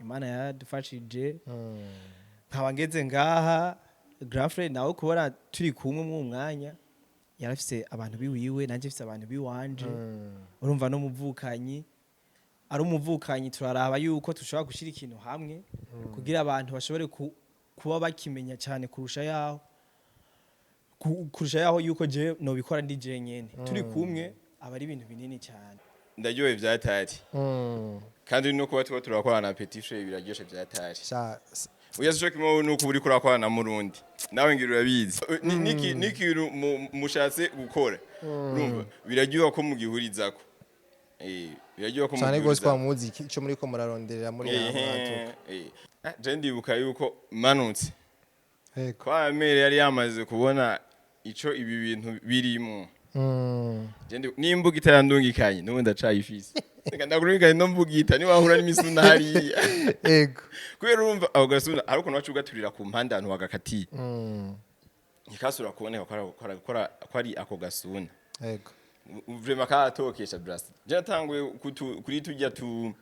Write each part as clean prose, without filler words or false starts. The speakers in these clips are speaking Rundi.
Imana yaradufashije, nkaba ngeze ngaha. Grand frère nawe kubona turi kumwe mu mwanya, yarafise abantu biwiwe, nanje mfise abantu biwanje. Urumva n'umuvukanyi ari umuvukanyi, turaraba yuko dushobora gushyira ikintu hamwe kugira abantu bashobore kuba bakimenya cyane kurusha yaho yuko je nobikora ndi je nyene. Turi kumwe aba ari ibintu binini cyane. Ndaryohe vyatari. Kandi no kuba tuba turakorana na petit frère biraryoshe vyatari. Sha Oya, sico kimwe nuko uri kurakorana na murundi nawe, ngira urabizi. N'ikintu mushatse gukora, urumva biraryoha ko mugihurizako. Biraryoha ko Cyane gose, mugihurizako. kwa muzi ico muri ko muraronderera muri hamwe. Ah, je ndibuka yuko manutse Yego. kwa mère, yari yamaze kubona ico ibi bintu birimo. Je n'imbuga itarandungikanye n'ubu ndacayifise. Reka ndakurungikanye no mbugita niwahura n'imisuna hariya. Kubera urumva ako gasuna hari ukuntu waca ugaturira ku mpande ahantu wagakatiye, ntikasubira kuboneka ko ari ako gasuna. Vraiment karatokesha brasi. Je natanguye kuri turya tu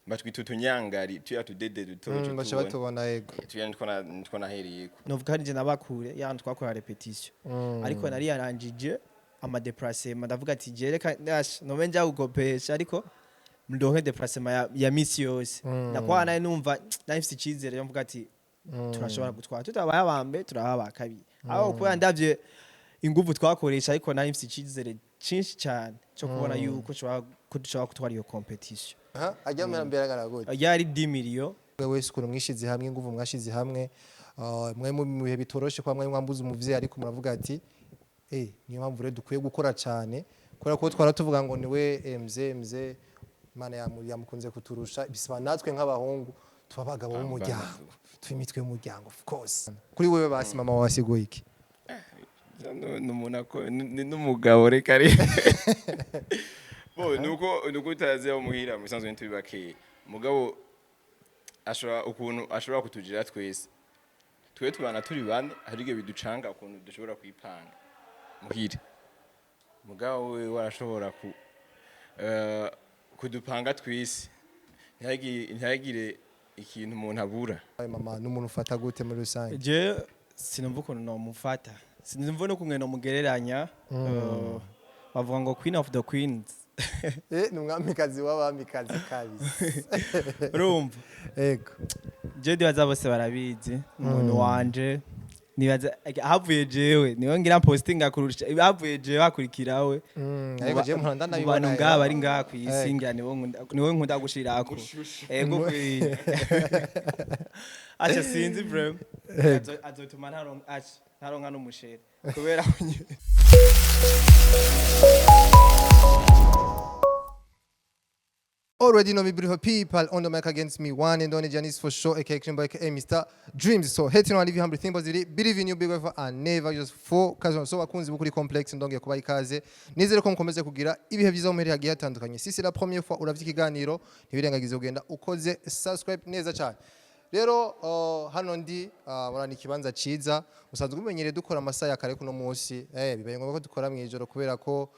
batwita utunyangari, tuya tudede duto. Baca batubona, yego. Tuya nitwo nahereyeko. Novuga hari je nabakure ya twakora répétition, ariko nari yarangije ama déplacement, ndavuga ati je reka nome nja gukopesha, ariko ndonke déplacement ya misi yose. Nakwa naye numva nari mfise icizere, mvuga ati turashobora gutwara, tutabaye abambe turaba aba kabiri, aho kubera ndavye inguvu twakoresha, ariko nari mfise icizere cinshi cyane cyo kubona yuko ko dushobora gutwara iyo compétition. Aha ajya mbere agaragara. Yari 10 millions. Wese ukuntu mwishize hamwe, inguvu mwashize hamwe, mwe mu bihe bitoroshe kwa mwe mwambuze umuvyeyi, ariko muravuga ati niyo mpamvu rero dukwiye gukora cyane, kubera ko twara tuvuga ngo niwe mze mze Imana yamukunze kuturusha, bisaba natwe nk'abahungu tuba abagabo b'umuryango, tuba imitwe y'umuryango, of course. Kuri wewe basi, mama wasiguye iki? Ni umuntu ni n'umugabo, reka re bo nuko utazi aho muhira. Mu bisanzwe ntituri bakeya, mugabo ashobora ukuntu ashobora kutugira twese, twe tubana turi bane, hari igihe biducanga ukuntu dushobora kwipanga muhira, mugabo we warashobora kudupanga twese, ntihagire ikintu umuntu abura. Ayo mama n'umuntu ufata gute muri rusange? Je sinumva ukuntu nomufata, sinumva n'ukuntu nomugereranya. Bavuga ngo queen of the queens. Ni umwamikazi w'abamikazi kabisa. Urumva? Ego. Je ndibaza bose barabizi, umuntu wanje nibaza havuye jewe niwe ngira postinga kurusha, havuye jewe hakurikirawe. Ariko je mpora Mu ndanabibona. bantu ngaha bari ngaha ku isi, Ego. ngira niwe nkunda gushirako. Ego kwi acha sinzi vraiment. Azotuma ntaronka, acha ntaronka n'umusheri kubera Already know me, beautiful people. On the mic against me, one and only Janice for sure, aka Kimbo, aka Mr. Dreams. So, hating on live humble think positive, believe in you, big and never just focus on. So, bakunzi bukuri complex, ndongeye kuba ikaze. Nizere ko mukomeze kugira ibihe byiza mu hagiye hatandukanye. Si c'est la première fois uravye ikiganiro, ntibirengagize kugenda ukoze subscribe neza cyane. Rero hano ndi murana ikibanza ciza musanzwe mumenyereye dukora amasaha ya kare. Kuno munsi bibaye ngombwa ko dukora mu ijoro, kubera ko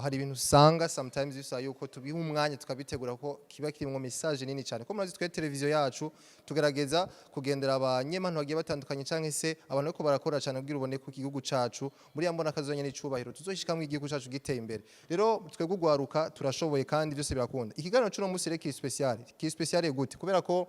hari ibintu usanga sometimes bisaba yuko tubiha umwanya tukabitegura, ko kiba kirimwo message nini cyane. Ko murazi twe televiziyo yacu tugerageza kugendera abanyempano bagiye batandukanye, canke se abantu bariko barakora cyane, kugira ubone ko igihugu cacu muri ya mbona kazonye n'icubahiro tuzoshikamwo igihugu cacu giteye imbere. Rero twebwe ugwaruka turashoboye kandi byose birakunda. Ikiganiro c'uno munsi rero kiri spécial. Kiri spécial gute? Kubera ko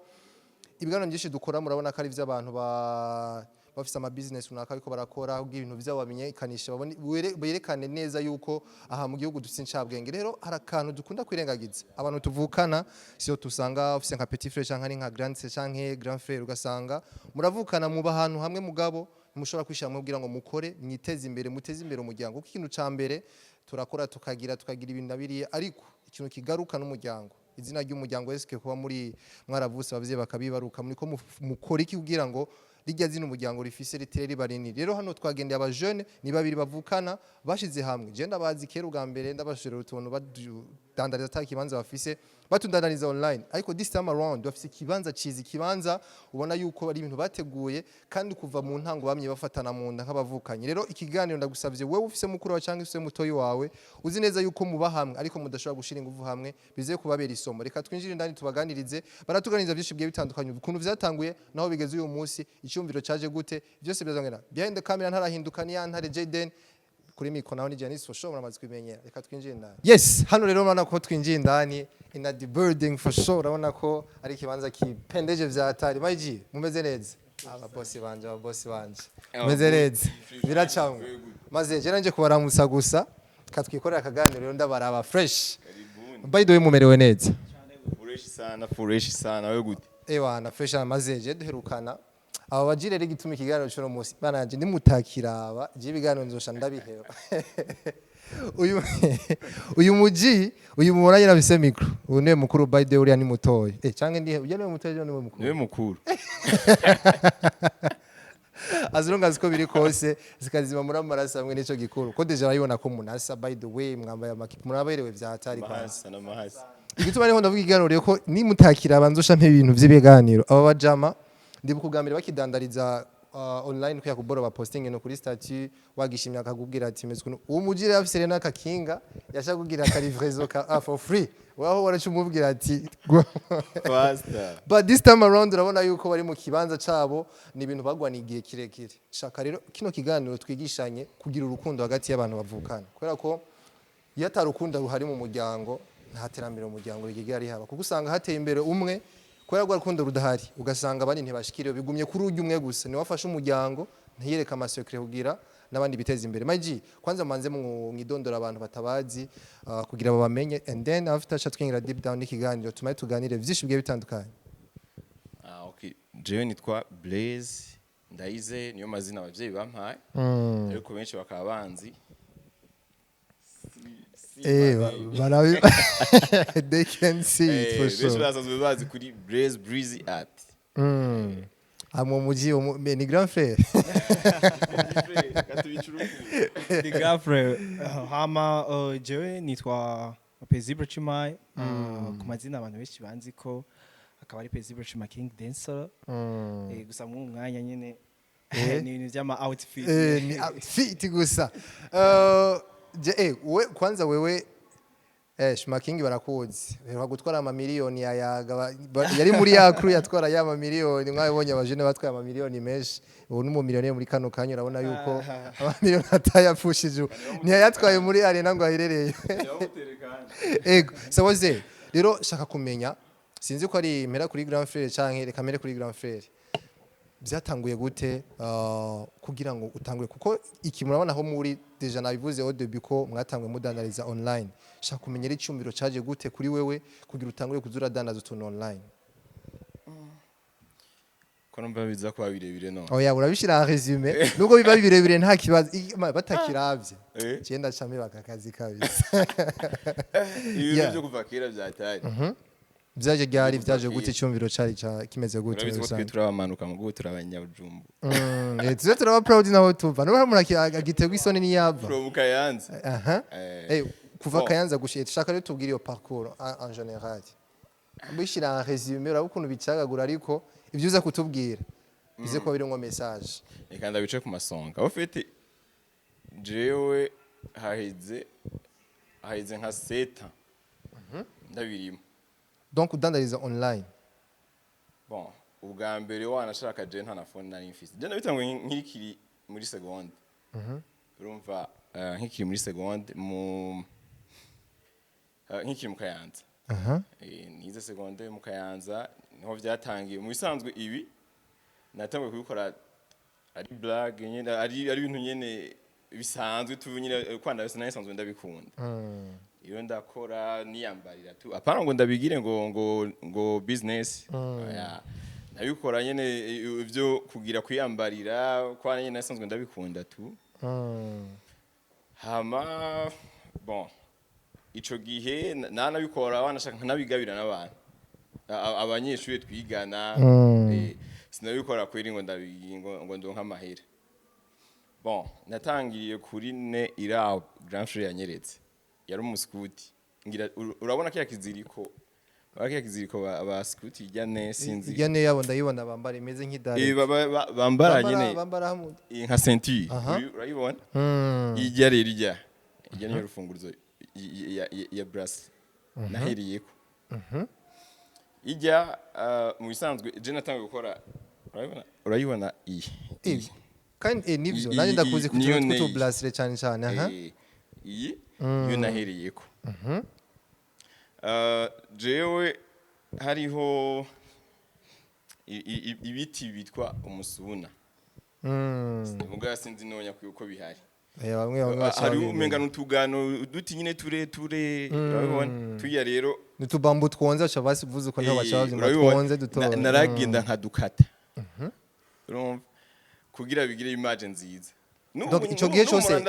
ibiganiro byinshi dukora murabona ko ari iby'abantu ba bafise ama business runaka ariko barakora, kugira ibintu byabo bamenyekanisha, babone berekane neza yuko aha mu gihugu dufise incabwenge. Rero hari akantu dukunda kwirengagiza, abantu tuvukana, siyo tusanga ufise nka petit frère canke ari nka grand sœur canke grand frère, ugasanga muravukana, muba ahantu hamwe, mugabo ntimushobora kwishira hamwe kugira ngo mukore, mwiteze imbere, muteze imbere umuryango. Kuko ikintu ca mbere turakora, tukagira ibintu na biriya, ariko ikintu kigaruka n'umuryango, izina ry'umuryango. Eske kuba muri mwaravutse abavyeyi bakabibaruka, muri ko mukora iki kugira ngo rijya zina umuryango rifise ritere riba rinini? Rero hano twagendeye aba jeunes, ni babiri bavukana bashize hamwe. Je ndabazi kera, ubwa mbere ndabashorera utuntu badandariza ata kibanza bafise. Batundandariza online, ariko this time around bafise ikibanza ciza, ikibanza ubona yuko ari ibintu bateguye kandi kuva mu ntango bamye bafatana mu nda nk'abavukanyi. Rero ikiganiro ndagusavye, wewe ufise mukuru wawe cyangwa ufise mutoyi wawe, uzi neza yuko muba hamwe ariko mudashobora gushira ingufu hamwe, bize kubabera isomo. Reka twinjire indani tubaganirize. Baratuganiriza byinshi bigiye bitandukanye, ukuntu vyatanguye, naho bigeze uyu munsi, icyumviro caje gute, byose birazongera. Behind the camera ntarahinduka, ni ya ntare Jaden. Kuri micro naho ni Janice for sure, muramaze kubimenyera. Reka twinjire indani. Yes, hano rero urabona ko twinjiye indani in the building for sure. Urabona ko ari ikibanza kipendeje vya hatari. My G, mumeze neza? Ababosi banje, ababosi banje, mumeze neza? Biracamwe maze je nanje kubaramutsa gusa katwikorera akaganiro. Rero ndabaraba fresh. By the way, mumerewe neza? Fresh sana, fresh sana. Wewe gute? Ewana, fresh. Amaze je duherukana aba bajire. Rero igituma ikiganiro cy'uno munsi bananje ndimutakiraba, je ibiganiro nzosha ndabiheba. Uyu muji uyu mubona nyine afise micro, uyu niwe mukuru. By the way, uriya ni mutoyi, canke ndihe? Uyu niwe mutoyi, niwe mukuru. Niwe mukuru. As long as ko biri kose zikazima muri amaraso hamwe, nico gikuru ko déjà urabibona ko munasa. By the way, mwambaye amakipe, muraberewe vya hatari kwanza. Mahasi na mahasi. Igituma ariho ndavuga ikiganiro rero ko nimutakira abanza usha ibintu vy'ibiganiro, aba bajama ndibuka ubwa mbere bakidandariza online kuya kuboro ba posting no kuri statut, wagishimye akakubwira ati meze ukuntu. Uwo mujire afise rero n'akakinga yashaka kugira ka livraison ka for free, waho waraca umubwira ati Faster. But this time around urabona yuko bari mu kibanza cabo, ni ibintu bagwaniye igihe kirekire. Shaka rero kino kiganiro twigishanye kugira urukundo hagati y'abantu bavukana, kubera ko iyo atari urukundo ruhari mu muryango, nta terambere mu muryango rigigera rihaba, kuko usanga hateye imbere umwe kubera rwa rukundo rudahari, ugasanga abandi ntibashikiriwe, bigumye kuri urya umwe gusa. Niwe wafashe umuryango ntiyereke ama secret kugira n'abandi biteza imbere. My G, kwanza manze mwidondora abantu batabazi, kugira babamenye, and then after cha twingira deep down n'ikiganiro, tumaye tuganire vyinshi bigiye bitandukanye. Ah, okay. Jewe nitwa Blaise Ndayize, niyo mazina abavyeyi bampaye. Ariko benshi bakaba banzi. Barabi, they can see it for Benshi sure. basanzwe bazi kuri Blaise Breezy Art. Mu muji ni grand frère. The girlfriend. Hama jewe nitwa Pezibre Chimai, ku mazina abantu benshi banzi ko akaba ari Pezibre Chima King Dancer. Gusa mu mwanya nyene ni ibintu vy'ama outfit. Ni outfit gusa. Je we kwanza wewe, Shmaking barakuzi, uheruka gutwara amamiliyoni ya yaga yari muri ya crew yatwara ya mamiliyoni. Mwabonye abajene batwaye amamiliyoni menshi, ubu ni umumiliyoni muri kano kanya. Urabona yuko amamiliyoni atayapfushije ubu, ntiyayatwaye muri arena ngo aherereye. Ego sawaze. Rero shaka kumenya, sinzi ko ari mpera kuri grand frère canke reka mpere kuri grand frère, byatanguye gute kugira ngo utangure? Kuko iki murabona aho muri déjà nabivuze au début ko mwatanguye mudandariza online. Shaka kumenya icyumviro caje gute kuri wewe kugira utangure kuza uradandaza utuntu online? Ko numva biza kuba birebire no. Oya, urabishira en résumé, nubwo biba birebire nta kibazo. Batakiravye cyenda came bakakazi kabisa. Ibintu byo kuva kera byatari. Vyaje ryari? Vyaje Kuva gute? kera. Icyumviro cari kimeze gute Urabizi muri ko twe rusange? turabamanuka mu guhu, turabanyabujumbu. Tuze turaba proud naho tuva, nuba umuntu agiterwa isoni niyava. From Kayanza. Aha. Kuva Bon. Kayanza gushika, dushaka rero tubwire iyo parcours en général, bishyira en résumé. Urabona ukuntu bicagagura, ariko ibyo uza kutubwira bize kuba birimwo message. Reka ndabice ku masonga. Au fait, jewe haheze nka 7 ans ndabirimo. Donc udandariza online? Bon, ubwa mbere wanashaka je nta na phone nari mfise. Je nabitanguye nkikiri muri seconde. Urumva, nkikiri muri seconde mu nkikiri mu Kayanza. Nize seconde mu Kayanza, niho vyatangiye. Mu bisanzwe ibi natanguye kubikora ari blague nyene, ari ibintu nyene bisanzwe tu nyene, kwanda bese nasanzwe ndabikunda. Iyo ndakora niyambarira tu, apana ngo ndabigire ngo business. Oya, ndabikora nyene ivyo kugira kwiyambarira kwa nyene nasanzwe ndabikunda tu. Hama bon, ico gihe nanabikora wanashaka nkanabigabira n'abantu, abanyeshuri twigana. Sinabikora kweri ngo ngo ndonke amahera. Bon, natangiriye kuri ne iraho grand frère yanyeretse, yari umuskuti ngira urabona kiya kiziriko. Bakiya kiziriko ba scout ijya ne, sinzi. Irya niyo yabo ndayibona, bambara imeze nk'idare. Bambara nyene. Bambara hamwe. Nka ceinture. Urayibona? Ijya rero, ijya niyo rufunguruzo ya bracelet nahereyeko. Ijya mu bisanzwe je natangiye gukora, urayibona iyi. Eh, kandi nivyo nanjye ndakuzi ku niyo tuntu neyi. tw'utu bracelet cyane cyane, aha. Iyi niyo nahereyeko. Jewe hariho ibiti bitwa umusuna. Mugabo sinzi nonya uko bihari. Bamwe bamwe baca Hariho babimenya. umenga n'utugano uduti nyine tureture, urabibona tuya rero. Ni utubambu twonze, baca basivuze uko niho baca bavyumva. Urabibona? Twonze duto. Naragenda nkadukata, urumva, kugira bigire image nziza. Donc, ico gihe cose-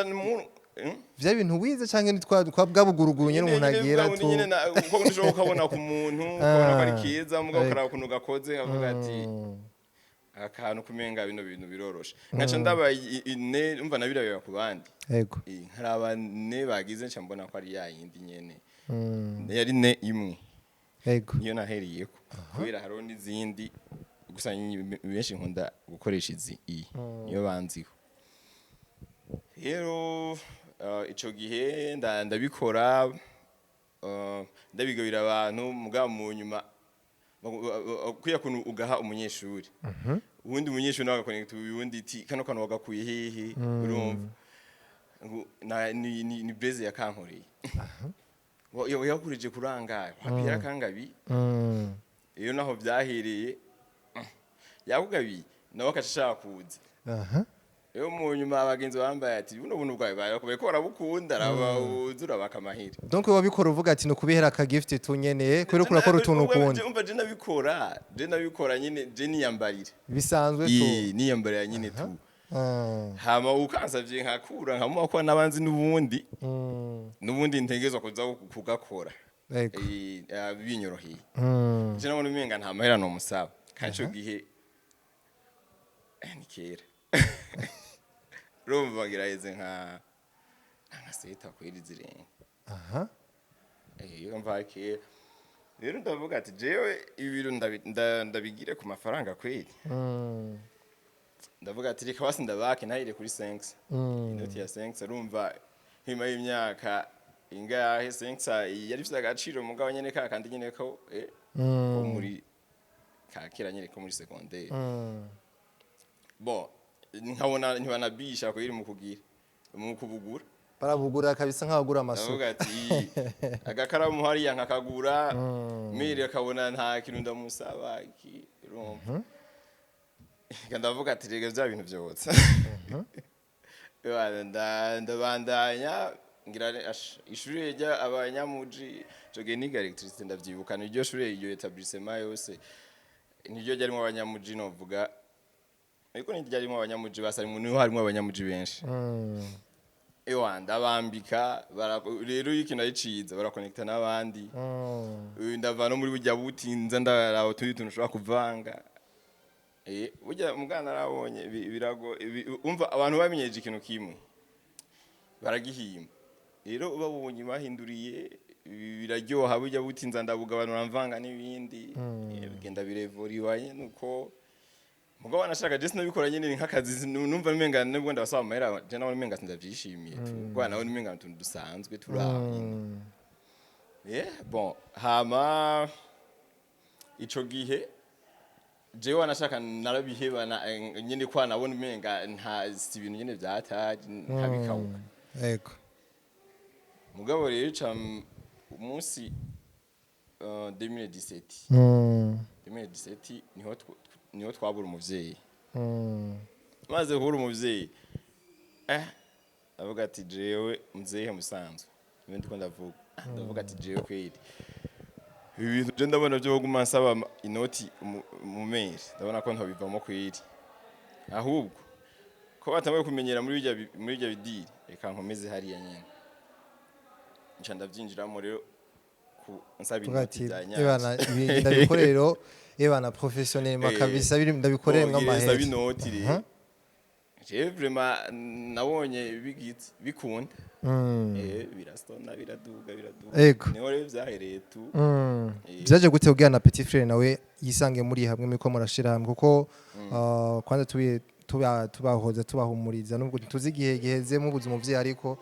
Vya bintu wize canke ni twa bwa buguruguru nyene umuntu agira tu tu? Nyine uko ushobora ukabona ku muntu, ukabona ko ari keza, mugabo ukaraba ukuntu gakoze, avuga ati aka kantu kumenga bino bintu biroroshe, nkaca ndaba ne umva nabirabira ku bandi. Nkaraba ne bagize, nca mbona ko ari ya yindi nyene. Yari ne imwe. Niyo nahereyeko, kubera hariho n'izindi, gusa benshi nkunda gukoresha izi, iyi niyo banziho. Rero ico gihe ndabikora, ndabigabira abantu, mugabo mu nyuma kuya kuntu ugaha umunyeshuri, uwundi munyeshuri nawe agakonekta uwundi iti kano kantu wagakuye hehe? Urumva ngo ni Blaise yakankoreye. Yakurije kurangaye wapi, yarakangabi. Iyo naho byahereye, yakugabiye nawe akaca ashaka kuza. Rero mu nyuma abagenzi bambaye ati buno buntu bwawe barako barabukunda, arabawuza urabaka amahera. Donc wabikora uvuga ati nukubihera aka gift tu nyene, kubera ko urakora utuntu ukunda. Umva, je nabikora nyene, je niyambarira. Bisanzwe tu. Niyambarira nyene tu. Hama ukansavye nkakura nkamuha ko n'abanzi n'ubundi n'ubundi ntegerezwa kuza kugakora. Binyoroheye. Je nabona umenga nta mahera nomusaba, kandi ico gihe ni kera, urumva ngiraheze nka seta kweri zirenga. Iyo mva kera rero ndavuga ati jewe ibi bintu ndabigire ku mafaranga kweri. Ndavuga ati reka basi ndabake ntahire kuri 5, inoti ya 5. Urumva nyuma y'imyaka ingahe 5 yari ifite agaciro, mugabo nyene ka kandi nyene ko ko muri ka kera nyene ko muri secondaire. Bon, nkabona ntibanabisha ko iri mu kugira mu kubugura. Barabugura kabisa nk'abagura amasuka. Ndavuga ati agakaramu hariya nkakagura, mire akabona nta kintu ndamusaba iki, urumva. Reka ndavuga ati rega bya bintu byotsa. Ewana, ndabandanya ngira ishure rya abanyamuji ico gihe niga électricité, ndavyibuka, niryo shure, iryo établissement yose niryo ryarimo abanyamuji novuga, ariko ntiryarimo abanyamuji basa, niho harimo abanyamuji benshi. Ewa, ndabambika rero iyo ikintu ari ciza barakonekta n'abandi. Ndava no muri burya buti nza ndaraba utundi tuntu ushobora kuvanga. Burya mugana narabonye ibirago umva abantu bamenyeje ikintu kimwe baragihimba. Rero babonye bahinduriye biraryoha, burya buti nza ndabugabanura mvanga n'ibindi. Bigenda birevuriwa nuko. Mugabo wanashaka je sinabikora nyene, ni nk'akazi, numva umenga nubwo ndabasaba amahera, je nabona umenga sindavyishimiye tu, kuko nawe umenga utuntu dusanzwe turaho nyene. Bon, hama ico gihe jewe wanashaka narabihebana nyene kwa nabona umenga nta si ibintu nyene vyataje nkabikawuka. Mugabo rero ca umunsi 2017, 2017 niho twabura umuvyeyi. Maze kubura umuvyeyi, avuga ati jewe mzehe musanzwe niwe ndiko ndavuga, ndavuga ati jewe kweli ibi bintu je ndabona byo guma nsaba inoti mu meri, ndabona ko ntobivamo kweli, ahubwo ko batanguye kumenyera muri bijya muri bijya bidiri, reka nkomeze hariya nyene. Nca ndavyinjiramo rero ku nsaba Tuvuga inoti ati bya nyavyo. Ebana, ibi ndabikorera rero, ebana, professionnellement kabisa, biri ndabikorera Nsaba amahera. inoti rero. Jewe vraiment nabonye bigitse bikunda. Birasona, biraduga, biraduga. Niho rero vyahereye tu. Vyaje gute kugira na petit frère nawe yisange muri hamwe muriko murashira hamwe? Kuko kwanza tubiye tubahoza, tubahumuriza, nubwo tuzi igihe giheze mubuze umuvyeyi, ariko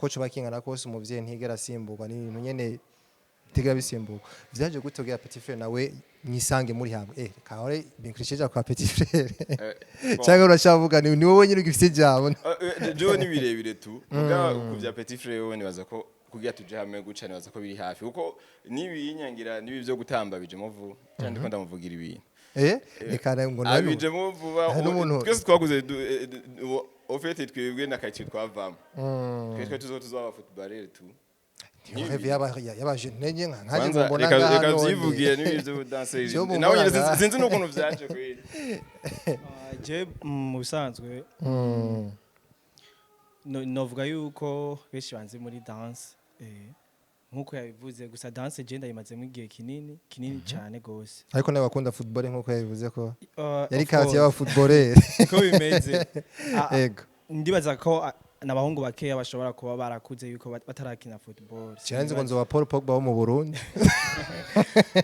ko coba kingana kose umuvyeyi ntigera asimburwa, ni ibintu nyene bitigera bisimburwa. Vyaje gute kugira petit frère nawe mwisange muri hamwe? Kahore binkurikije kwa petit frère. Bon. Cyangwa urashavuga ni wowe nyine ugifite ijambo? Jewe ni birebire tu, muga ku vya petit frère we nibaza ko kugira tuje hamwe guca, nibaza ko biri hafi, kuko nibinyangira nibi vyo gutamba bijemo vuba cyane, ndiko ndamuvugira ibintu. Reka ngo nawe Abijemo vuba. Hari n'umuntu- Twese twaguze au fait twebwe na quartier twavamo, twe tuzoba footballeur tu. Ntiwaheve yabaje ntege nka nkaje Kwanza mbona reka ngaha reka none. vyivugiye n'ibi vyo danse. Vyo Nawe mumbona nyine ngaha. sinzi n'ukuntu vyaje kweli. Je mu bisanzwe novuga yuko benshi banzi muri danse, nkuko yabivuze. Gusa danse je ndayimazemo igihe kinini kinini cyane gose. Ariko nawe bakunda football nkuko yabivuze ko yari Of kati course. y'aba footballeur. Niko bimeze. Ndibaza ko n'abahungu bakeya bashobora kuba barakuze yuko batarakina football. Sinzi ngo nzoba Paul Pogba wo mu Burundi.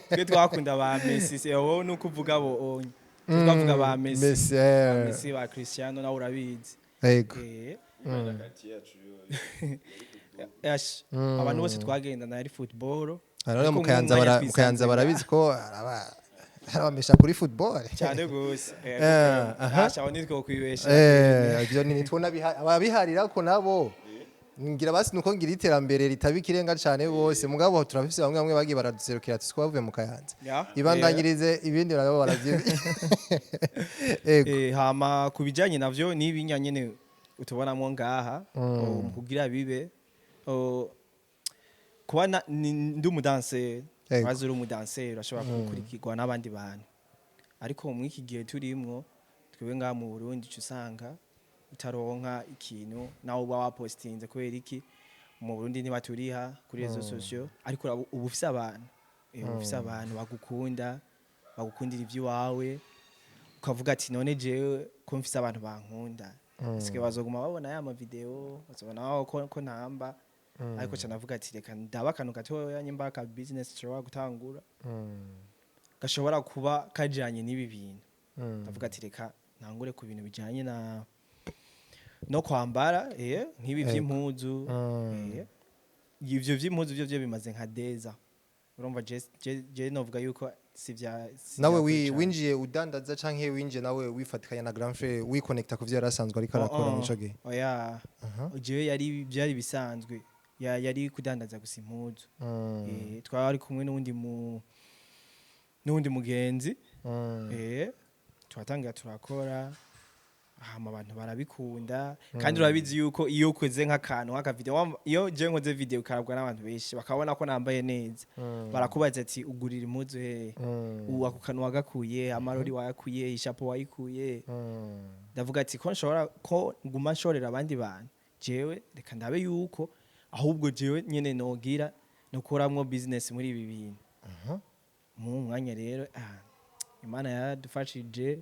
Twe twakunda ba Messi, se wowe nuko uvuga bo onye. Twe twavuga ba Messi. Messi. Ba Eh. Messi, ba Cristiano, nawe urabizi. Ego. Yash, abantu bose twagendana yari football. Hano Ariko mu Kayanza nk'umwanya mu Kayanza twisanze barabizi ko arabamesha kuri football. Cyane gose. Aha. Aho nitwo kwibesha. Ibyo ni nitwo ababiharira ko nabo ngira basi nuko ngira iterambere ritaba ikirenga cyane bose, mugabo turafise bamwe bamwe bagiye baraduserukira tuzi ko bavuye mu Kayanza. Ibandanyirize ibindi nabo baravyibi. Ego. Hama ku bijyanye navyo n'ibinya nyene utubonamo ngaha, mu kugira bibe kuba ndi umudanseri. Wazi uri umudanseri urashobora gukurikirwa n'abandi bantu, ariko muri iki gihe turimwo twebwe ngaha mu Burundi, uca usanga utaronka ikintu nawe uba wapostinze. Kubera iki? Mu Burundi ntibaturiha kuri réseaux sociaux, ariko uba ufise abantu, uba ufise abantu bagukunda, bagukundira ivy'iwawe, ukavuga ati: "None jewe ko mfise abantu bankunda, eske bazoguma babona ya mavideo, bazobona ko ntamba?" Ariko ca navuga ati: "Reka ndaba akantu gatoya nyimba ka business nshobora gutangura gashobora kuba kajanye n'ibi bintu." Ndavuga ati: "Reka ntangure ku bintu bijanye na no kwambara, nk'ibi vy'impuzu." Ivyo vy'impuzu vyo bimaze nka deza, urumva je novuga yuko si Nawe vya kure cane. Winjiye udandaza canke winjiye nawe wifatikanya na grand frère, wiconnecta ku vyo yari asanzwe ariko arakora Oh, oh. mico gihe? Oya, jewe yari byari bisanzwe, yari kudandaza gusa impuzu. Twari kumwe n'uwundi mugenzi. Turatangira turakora, hama abantu barabikunda. Kandi urabizi yuko iyo ukoze nk'akantu nk'akavideo, iyo je nkoze video ikarabwa n'abantu benshi, bakabona ko nambaye neza, barakubaza ati: "Ugurira impuzu hehe? Ubu ako kantu wagakuye, amarori wayakuye, ishapo wayikuye?" Ndavuga ati: "Ko nshobora ko nguma nshorera abandi bantu, jewe reka ndabe yuko ahubwo jewe nyene nogira nokuramwo business muri ibi bintu." Mu mwanya rero, Imana yaradufashije,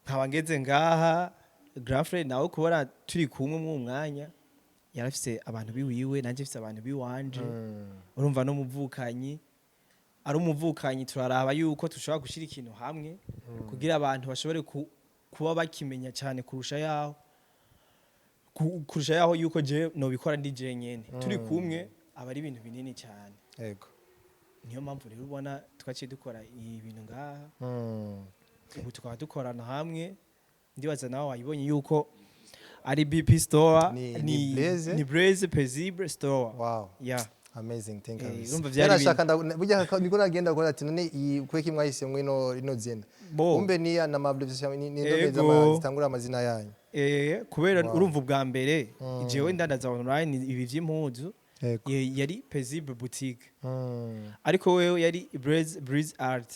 nkaba ngeze ngaha. Grand frère nawe kubona turi kumwe mu mwanya, yarafise abantu biwiwe, nanjye mfise abantu biwanje. Urumva n'umuvukanyi ari umuvukanyi, turaraba yuko dushobora gushyira ikintu hamwe kugira abantu bashobore kuba bakimenya cyane kurusha yaho yuko je nobikora ndi je nyene. Turi kumwe aba ari ibintu binini cyane. Niyo mpamvu rero ubona twaciye dukora ibintu ngaha. Ubu tukaba dukorana hamwe. Ndibaza nawe wayibonye yuko ari BP Store. Ni Blaze? Ni Blaze Paisible Store. Wow. Yeah. Amazing thing kabisa. Urumva vyari Yarashaka burya niko nagenda gukora ati: "None iyi kweki mwahisemwo ino zina?" Bo. Umbe ni ya na mabreviation ni indome zitangura amazina yanyu. Kubera Wow. urumva ubwa mbere jewe ndandaza online ibi vy'impuzu, yari Paisible Boutique, ariko wewe yari Blaze Breeze Art.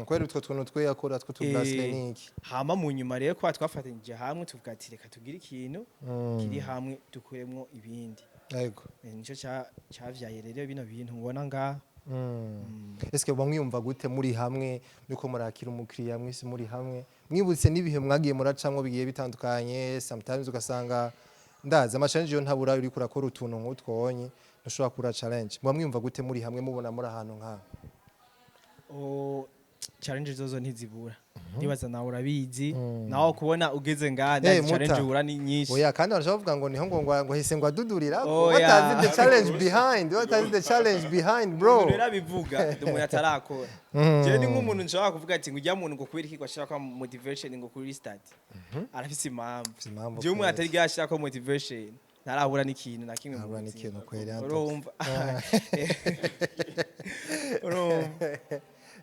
Kubera utwo tuntu twe yakora two tu bracelet niki. Hama mu nyuma rero kwa twafatanyije hamwe, tuvuga ati: "Reka tugire ikintu kiri hamwe, dukuremwo ibindi." Yego. Nico cavyaye rero bino bintu ubona ngaha. Eske uba mwiyumva gute muri hamwe, muriko murakira umukiriya mwese muri hamwe, mwibutse n'ibihe mwagiye muracamwo bigiye bitandukanye? Sometimes ugasanga ndazi ama challenge yo ntabura, uriko urakora utuntu nk'utwo wonye ntushobora kubura challenge. Muba mwiyumva gute muri hamwe, mubona muri ahantu nk'aha? Oh, challenge zozo ntizibura, ndibaza nawe urabizi, nawe kubona ugeze ngaha Eh, ndazi muta. challenge uhura ni nyinshi. Oya, kandi barashobora kuvuga ngo niho ngo hise ngo adudurira Oya. what is the challenge behind, what is the challenge behind, bro? Umuntu rero abivuga ndi umuntu atarakora. Jewe ni nk'umuntu nshobora kuvuga ati ngo ujya muntu ngo kubera iki ngo ashira ko motivation ngo kuri start, arafise impamvu. Afise impamvu. Jewe umuntu Kweli. atari bwashira ko motivation ntarahura n'ikintu na kimwe mu Ntarahura buzima. n'ikintu kweli, Anto. Urumva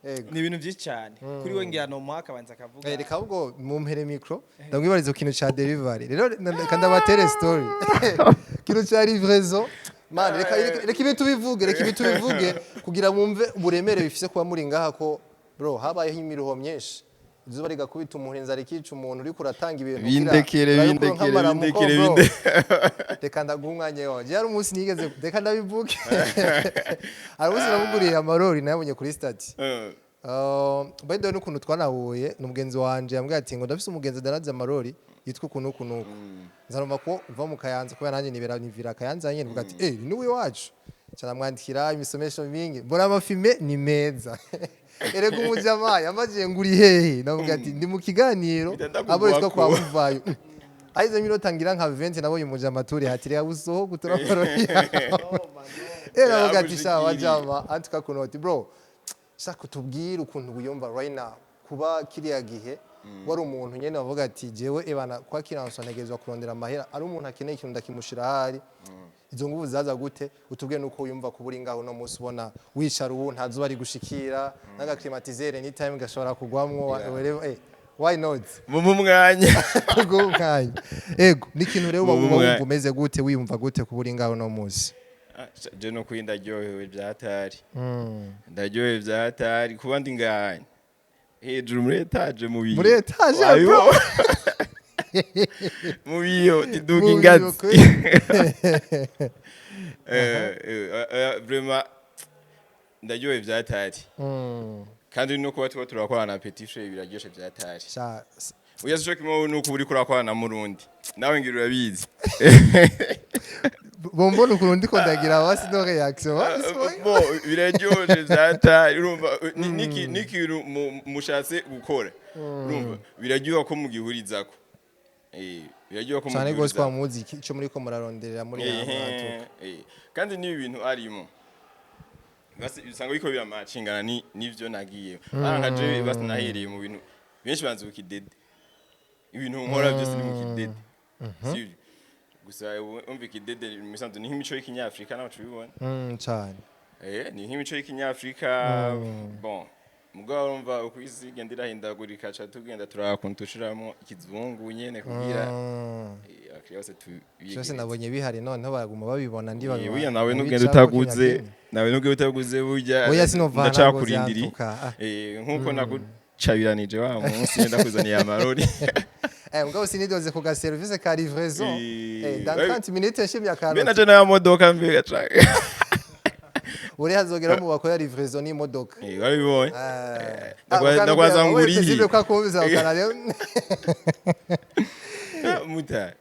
Ego. ni ibintu byinshi cyane kuri we, ngira no mwaka abanza akavuga. Eh, reka ahubwo mumpere micro ndamwibariza ku kintu ca delivery. Rero reka ndabatere story, kintu ca livraison. Man, reka ibi tubivuge, reka ibi tubivuge kugira mwumve uburemere bifise kuba muri ngaha, ko bro habayeho imiruho myinshi, izuba rigakubita umuntu, inzara ikica umuntu, uriko uratanga ibintu Bindekere, urabe ko bindekere, nk'amaramuko, bindekere, bro. Bindekere. Reka ndaguha umwanya wanje. Hari umunsi nigeze, reka ndabivuge, hari umunsi namuguriye amarori, nayabonye kuri statut. By the way, n'ukuntu twanahuye ni umugenzi wanje yambwiye ati ngo ndafise umugenzi adanaza amarori yitwa uku n'uku n'uku, nzarumva ko uva mu Kayanza, kubera nanjye nibera nivira Kayanza nyene, mvuga ati eh, ni niwe iwacu. Nca ndamwandikira imisomesho mingi, mbona amafime ni meza. Erega umujama yambajiye ngo uri hehe, ndavuga ati ndi mu kiganiro Mpita ndakugwako. abo yitwa kwa Muvayo. Ahize iminota ngira nka 20, nabonye umujama turi hati reka usohoke utura amarori yawe. Eh, navuga ati sha wajama antuka kunoti bro, shaka utubwire ukuntu wiyumva right now, kuba kiriya gihe wari umuntu nyene wavuga ati jewe ebana kwa kiranso ntegerezwa kurondera amahera, ari umuntu akeneye ikintu ndakimushira ahari. Izo nguvu zaza gute? Utubwire nuko wiyumva kuba uri ngaho uno munsi, ubona wicara ubu nta zuba rigushikira, n'aga climatiseur anytime gashobora kugwamwo, wherever, eh, why not? Mu mwanya. Kuguha umwanya, ego. Ni ikintu rero uba Mu uba mwanya. wumva umeze gute, wiyumva gute kuba uri ngaho uno munsi? Ah, je no kuri ndaryohewe byatari, ndaryohewe byatari kuba ndi ngahanye hejuru muri étage mu biyo. Muri étage, bro. Wabibonye? Mu biyo ndiduga Mu biyo, ingazi. Kweli. Vraiment ndaryohewe byatari, kandi no kuba tuba turakorana na Petit Frère biraryoshe byatari. Sha Oya, sico kimwe nuko uri kurakorana na Murundi, nawe ngira urabizi. Bombona ukuntu ndiko ndagira basi no réaction basi. Bo biraryoshe byatari, urumva n'ikintu mushatse gukora, urumva biraryoha ko mugihurizako. Eh, biraryoha ko Cyane gose, kwa mugihurizako. muzi icyo muri ko muraronderera muri Ehe, hamwe. Kandi n'ibi bintu arimo basi usanga biriko biramacingana n'ivyo nagiye ara nka jewe basi nahereye mu bintu benshi banzi ku kidede, ibintu nkora byose ni mu kidede, sivyo? Gusa umva ikidede mu misanzu ni nk'imico y'ikinyafrika, nawe tubibona. Cyane. Eh, ni nk'imico y'ikinyafrika. Bon, mugabo urumva uko isi igenda irahindagurika, ca tugenda turakuntu tushiramo ikizungu nyene kugira abakiriya bose Byose tubiyegereze. nabonye bihari, noneho baraguma babibona ndi Eh, burya nawe nugenda utaguze, nawe nugenda utaguze burya Oya, sinovana. ndacakurindiriye. Ngo ah. Eh, nkuko nagucabiranije wa munsi ndakuzaniye amarori. Eh, mugabo sinidoze ku ga service ka livraison. Eh, Eh, dans 30 minutes nshimye mbe akantu. naje n'aya modoka mbega canke Uri hazogera mu bakora livraison n'imodoka. Eh, wabibonye? Eh, Ndakwaza nguriye. Nguriye kwa kumviza ukana rero. Muta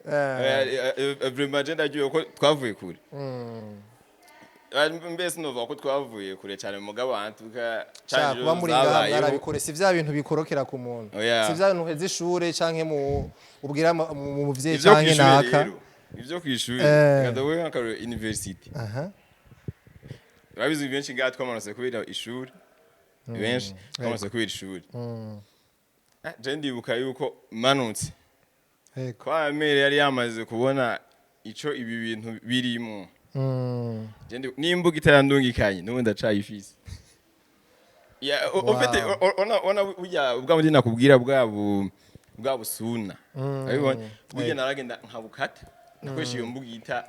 vraiment je ndagiye ko twavuye kure. Mbese nova ko twavuye kure cyane, mugabo antuka Sha, kuba muri ngaha mwarabikore, si vya bintu bikorokera ku muntu. Oya. Si vya bintu uheza ishure canke mu ubwira mu muvyeyi Ivyo canke kw'ishure naka. rero, ivyo kw'ishure, Eh. reka ndaguhe nk'akarorero, university. Urabizi benshi ngaha twamanutse kubera ishuri, benshi twamanutse kubera ishuri. Ah, je ndibuka yuko manutse kwa mère yari yamaze kubona ico ibi bintu birimo. Je nimba itayandungikanye n'ubu ndacayifise. Ya, Wow. au fait, ona burya bwa bundi nakubwira bwa busuna, abibonye burya naragenda nkabukata nakoresha iyo mbugita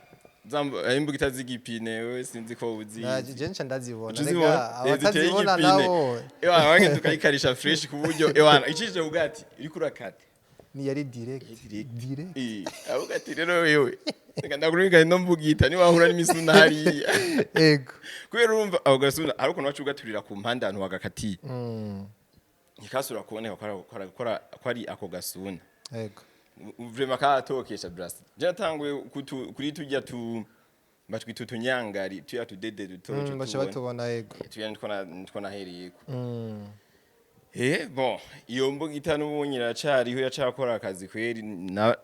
imbugita z'igipine. Wewe sinzi ko uzi. Je nca ndazibona. Uca Rega uzibona? Eh, ziteye abatazibona igipine. nabo. Ewana wagenda ukayikarisha fresh ku buryo ewana icishije ubwati uriko urakata. Ni yari direct. Direct. Direct. Eh, avuga ati rero wewe Reka ndakurungikane no mbugita, niwahura n'imisuna hariya. Kubera urumva ako gasuna hari ukuntu waca ugaturira ku mpande ahantu wagakatiye, ntikasubira kuboneka ko ari ako gasuna. Vraiment karatokesha brasi. Je natanguye kuri tujya tu batwita utunyangari, tuya tudede duto. Baca tubona. Batubona, yego. Tuya nitwo nahereyeko. Bon, iyo mbugita n'ubundi iracariho, iracakora akazi kweri.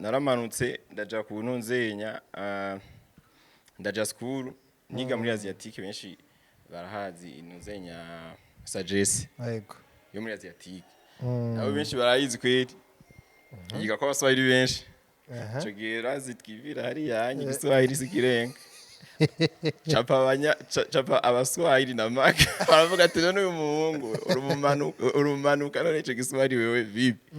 Naramanutse ndaja ku ntunzenya, ndaja school, niga muri Asiatique. Benshi barahazi intunzenya Sagesse yo muri Asiatique. Nabo benshi barayizi kweri, yiga ko abaswahili benshi. Ico gihe razi twivira hariya hanye igiswahili sikirenga. Capa capa abaswahili na maka baravuga ati: "None uyu muhungu urumanuka, none ico giswahili wewe vipi?"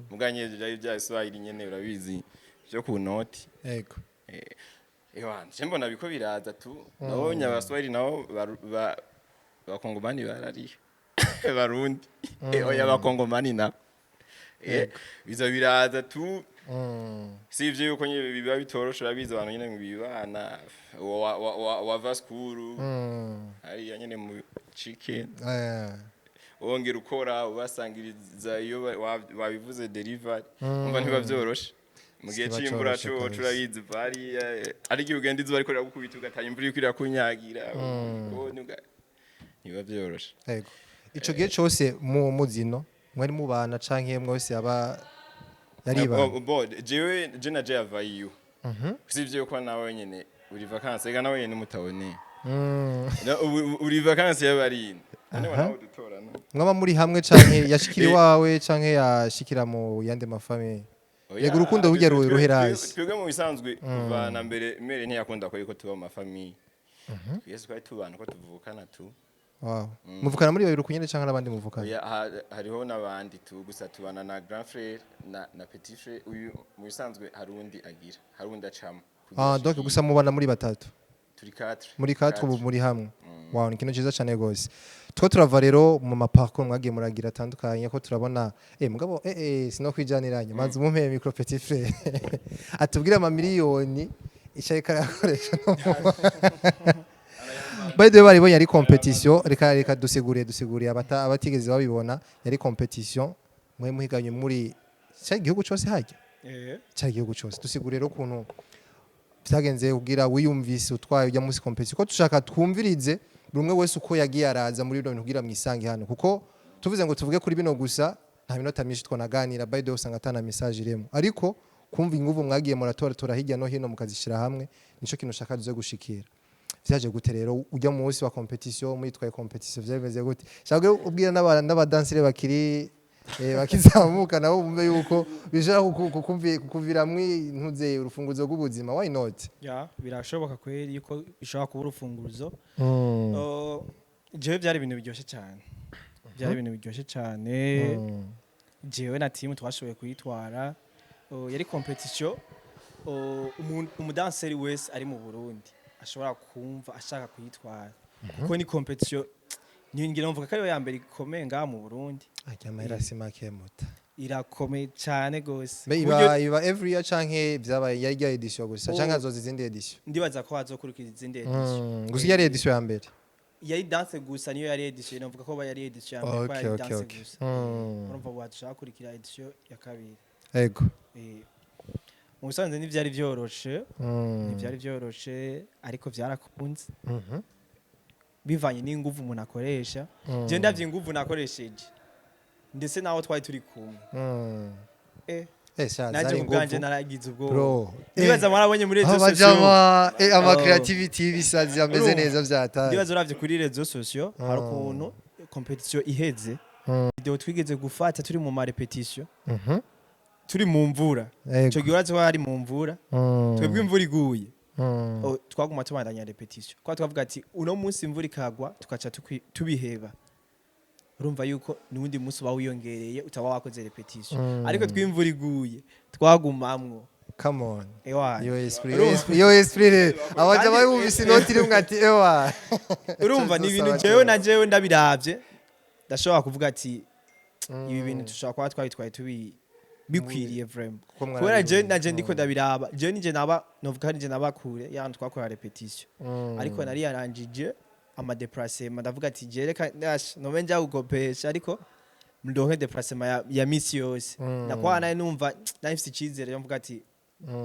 Muganye vyari vya giswahili nyene, urabizi, vyo ku noti. Ewa nje mbona biko biraza tu. Nabonye abaswahili nabo bakongomani barariha barundi. Oya, abakongomani nabo biza biraza tu. Si ivyo yuko nyene biba bitoroshe, urabizi, abantu nyene bibana wava school hariya nyene mu chicken, wongera ukora ubasangiriza iyo wabivuze delivery, umva ntiba vyoroshe mu gihe Siba c'imvura. coroshe Co kabisa. turabizi hariya, ariko iyo ugenda izuba ariko riragukubita, ugataha imvura iriko irakunyagira, ntibiba vyoroshe. Yego, ico gihe cose mu muzino mwari mubana canke mwese aba yaribana? Bo jewe je na je yavayiyo, sivyo yuko nawe nyene uri vacances, ega nawe nyene mutaboneye. Uri vacances y'abarindi none nawe dutorana. Mwaba muri hamwe canke yashikira iwawe canke yashikira mu yandi ma famille? Oya, Yego, urukundo burya ruhera hasi. Twebwe mu bisanzwe kuva na mbere mère ntiyakunda ko yuko tuba mu ma famille. Twese twari tubana ko tuvukana tu. Wow. Muvukana muri babiri ukunyene canke n'abandi muvukana? Oya, hariho n'abandi tu, gusa tubana na grand frère na petit frère. Uyu mu bisanzwe hari undi agira, hari undi acamo kugira Ah, donc ashikire. gusa mubana muri batatu? Turi quatre. Muri quatre ubu muri hamwe. Wow, ni ikintu cyiza cyane gose. Two turava rero mu ma parcours mwagiye muragira atandukanye, ko turabona mugabo sino kwijaniranye. Manzi mumpe micro, petit frère atubwire ama miliyoni icyo ariko arakoresha. No by the way, baribonye ari competition. Reka dusiguriye abatigeze babibona. Yari competition mwe muhiganye muri cya gihugu cyose hajya cya gihugu cyose. Dusiguriye rero ukuntu byagenze kugira wiyumvise utwaye ujya muri competition, ko dushaka twumvirize buri umwe wese uko yagiye araza muri bino bintu kugira mwisange hano, kuko tuvuze ngo tuvuge kuri bino gusa nta minota myinshi twanaganira. By the way, usanga atana message irimo, ariko kumva inguvu mwagiye muratora tora hirya no hino mukazishyira hamwe, nico kintu ushaka duze gushikira. Vyaje gute rero ujya mu munsi wa competition, mwitwaye competition, vyari gute? Shaka ubwira n'abadansire bakiri bakizamuka nabo bumve yuko bishobora kukuviramwo ntuze urufunguzo rw'ubuzima. Why not? Ya, birashoboka kweri yuko bishobora kuba urufunguzo. Jewe byari ibintu biryoshye cyane, byari ibintu biryoshye cyane. Jewe na team twashoboye kuyitwara. Yari competition umudanseri wese ari mu Burundi ashobora kumva ashaka kuyitwara, kuko ni competition ngira mvuga ko ariyo ya mbere ikomeye ngaha mu Burundi. Ajya amahera si make muta. Irakomeye cyane gose. Mbe Ku iba buryo iba every year canke vyabaye yari rya edition gusa Oh. canke hazoza izindi edition? Ndibaza ko hazokurikira izindi edition. Gusa yari edition ya mbere? Yari danse gusa, niyo yari edition. Navuga ko yari edition ya mbere ko yari danse gusa. Urumva ubu hadushaka kurikira edition ya kabiri. Mu busanzwe ntivyari vyoroshe, ntivyari vyoroshe, ariko vyarakunze bivanye n'inguvu umuntu akoresha. Je ndavye inguvu nakoresheje ndetse naho twari turi kumwe, sha naje zari ku bwanje inguvu. naragize ubwoba. Bro. Ndibaza mwarabonye muri réseaux sociaux. Abajama ama Oh. creativity y'ibisazi ameze Urumva? neza vyataye. Ndibaza uravye kuri réseaux sociaux hari ukuntu competition iheze, video twigeze gufata turi mu ma répétition, turi mu mvura. Ico gihe urazi ko hari mu mvura. Twebwe imvura iguye, oh, twaguma tubandanya répétition kwa twavuga ati uno munsi imvura ikagwa tukaca tubiheba, urumva yuko nuwundi munsi uba wiyongereye utaba wakoze répétition. Ariko twimvura iguye twagumamwo. Come on. Ewa. Iyo esprit, iyo esprit, iyo esprit rero. Abajama bumvise inoti rimwe ati ewa. Urumva ni ibintu Tuzosaba jewe na jewe ndabiravye ndashobora kuvuga ati ibi bintu dushobora kuba twabitwaye tubi Bikwiriye vraiment. Kuko Kubera mwarabibonye. je naje ndiko ndabiraba, je nije naba, novuga nije naba kure y'ahantu twakora répétition, ariko nari yarangije ama déplacement. Ndavuga ati je reka nome nja gukopesha, ariko ndonke déplacement ya misi yose. Nakwa naye numva nari mfise icizere, mvuga ati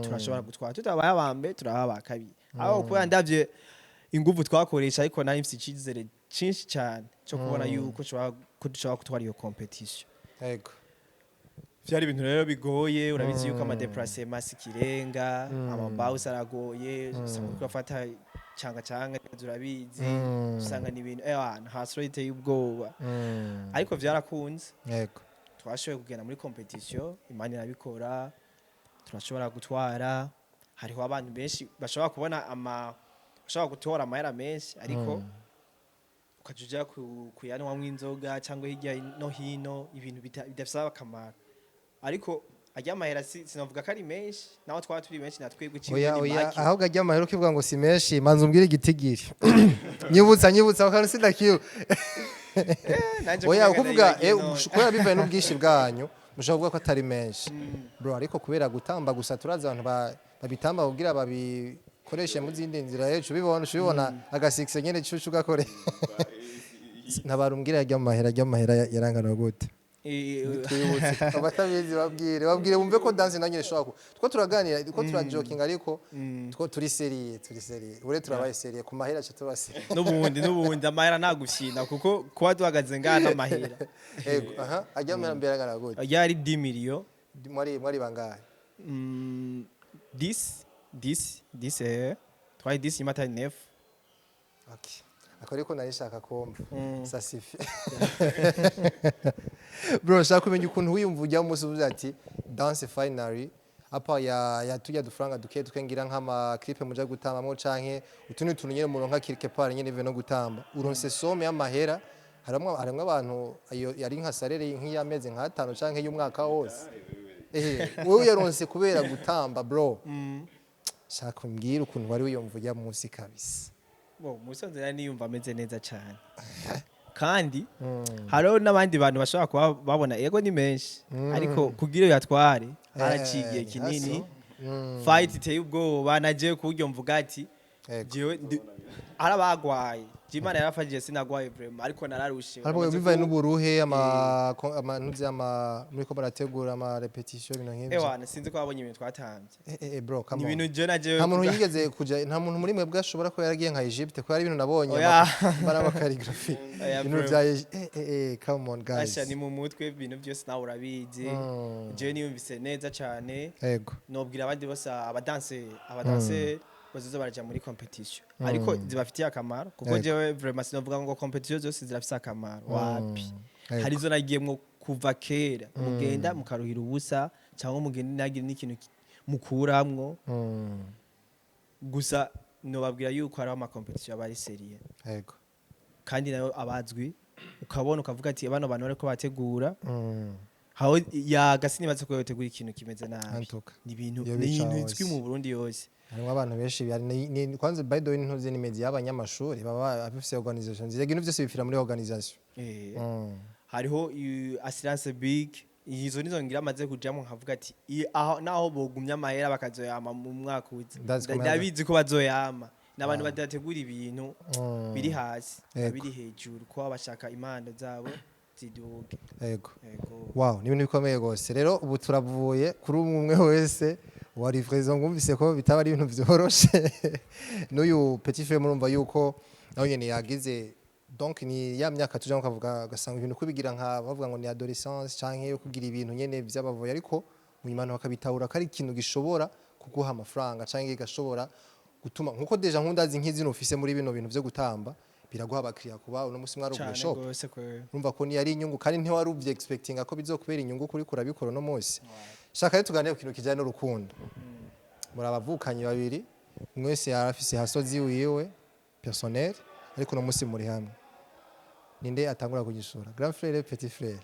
turashobora gutwara, tutabaye abambe turaba aba kabiri, aho kubera ndavye inguvu twakoresha. Ariko nari mfise icizere cinshi cyane cyo kubona yuko ko dushobora gutwara iyo compétition. Vyari ibintu rero bigoye. Urabizi yuko ama déplacement si ikirenga, amabawusi aragoye, usanga uriko urafata canga canga, urabizi. Usanga ni ibintu ewa hasro iteye ubwoba, ariko vyarakunze. Twashoboye kugenda muri compétition, Imana irabikora, turashobora gutwara. Hariho abantu benshi bashobora kubona ama bashobora gutora amahera menshi, ariko ukaja uja kuyanywamwo inzoga cyangwa hirya no hino, ibintu bidafise akamaro. Ariko arya amahera sinavuga ko ari menshi, naho twaba turi benshi natwebwe Oya. Ni Oya. make. Ahubwo ajya amahera ukivuga ngo si menshi, manza umbwire igitigiri. Nyibutsa, nyibutsa ako kantu sindakiwe. Nanje Oya. kumenga Ukuvuga ndayibagiye none. Kubera bivaye n'ubwinshi bwanyu, mushobora kuvuga ko atari menshi, bro, ariko kubera gutamba gusa, turazi abantu babitamba kugira babikoreshe mu zindi nzira. Ejo ubibona, ubibona agasikise nyene cucu ugakore. Ntabara umbwire ajya amahera yarangana gute? Twibutse abatabizi, babwire, babwire bumve ko dance nanjye ishobora two turaganira two turajokinga, ariko two turi sérieux, turi sérieux ure, turabaye sérieux ku mahera cyo tuba sérieux. N'ubundi amahera ntagushyina, kuko kuba duhagaze ngaha n'amahera. Ego, aha ajya amahera mbere angana gute? Yari 10 miliyo. Mwari bangahe? 10, 10, 10, twari 10, nyuma atari 9. Okay. Ako ariko nari nshaka kumva. Ça suffit, bro. Nshaka kumenya ukuntu wiyumva ujya umunsi uvuze ati dance finally apa ya tujya dufaranga duke duke, ngira nk'ama clip muja gutambamo canke utundi tuntu nyene muronka quelque part nyene bive no gutamba, uronse somme y'amahera. Harimwo abantu ayo yari nka salaire nk'iy'amezi nk'atanu canke y'umwaka wose. Wewe yaronse kubera gutamba, bro. Shaka umbwire ukuntu wari wiyumva ujya munsi kabisa. Bo musanze nari niyumva ameze neza cyane, kandi hariho n'abandi bantu bashobora kuba babona ego ni menshi, ariko kugira uyatware haraciye igihe kinini, fight iteye ubwoba. Nagiye ku buryo mvuga ati jewe arabagwaye, je Imana yarafashije sinagwaye vraiment, ariko nararushe. Ariko Uramaze bivaye n'uburuhe, ama ntuzi ama muri ko barategura ama répétition, ibintu nk'ivyo. Ewana, sinzi ko wabonye ibintu twatambye. Bro, come Ni on. ibintu je najewe Nta muntu yigeze kuja, nta muntu muri mwebwe ashobora kuba yaragiye nka Egypte, ko hari ibintu nabonye Oya. bara ama chorégraphie, Oya, ibintu bro. bya come on, guys. Asha, ni mu mutwe ibintu byose, nawe urabizi. Jewe niyumvise neza cyane. Nobwira abandi bose, abadanse bazoza baraja muri compétition, ariko zibafitiye akamaro, kuko jewe vraiment sinovuga ngo compétition zose zirafise akamaro, wapi. Hari izo nagiyemwo kuva kera, mugenda mukaruhira ubusa cyangwa mugenda ntagire n'ikintu mukuramwo. Gusa nobabwira yuko hariho ama compétition aba ari sérieux, kandi nayo abazwi, ukabona ukavuga ati bano bantu bariko bategura haho yaga, sinibaza ko yotegura ikintu kimeze nabi. Antuka. Ni ibintu Iyo ni bica ibintu hose. bizwi mu Burundi yose. Harimo abantu benshi kwanza, by the way, ntuzi ni media y'abanyamashuri baba bafise organisation nziza, ibintu byose bipfira muri organisation. Hariho assurance big, izo nizo ngira amaze kujamo, nkavuga ati aho naho bogumya amahera bakazoyama mu mwaka uza. Ndazi ko Ndabizi ko bazoyama n'abantu badategura ibintu biri hasi, biri hejuru, kuba bashaka impano zabo ziduge. Yego. Wow, ni ibintu bikomeye rwose. Rero ubu turavuye kuri umwe umwe wese wa livraison, ngumvise ko bitaba ari ibintu vyoroshe. N'uyu petit frère murumva yuko nawe nyene yagize, donc ni ya myaka tujamo kavuga ugasanga ibintu kubigira nka bavuga ngo ni adolescence canke yo kugira ibintu nyene vy'abavuye, ariko mu nyuma abantu bakabitahura ko ari ikintu gishobora kuguha amafaranga canke gashobora gutuma, nkuko déjà nkundazi nk'izino ufise muri bino bintu vyo gutamba, biraguha abakiriya, kuba uno musi mwaruguye Cane shop. gose kwe. Urumva ko ni ari inyungu, kandi ntiwari uvye expectinga ko bizokubera inyungu kuri kurabikora no munsi. Shaka rero tuganire ku kintu kijanye n'urukundo. Muri abavukanyi babiri, umwe wese yarafise hasozi wiwe personnel, ariko uno munsi muri hamwe. Ninde atangura kugishura? Grand frère, petit frère?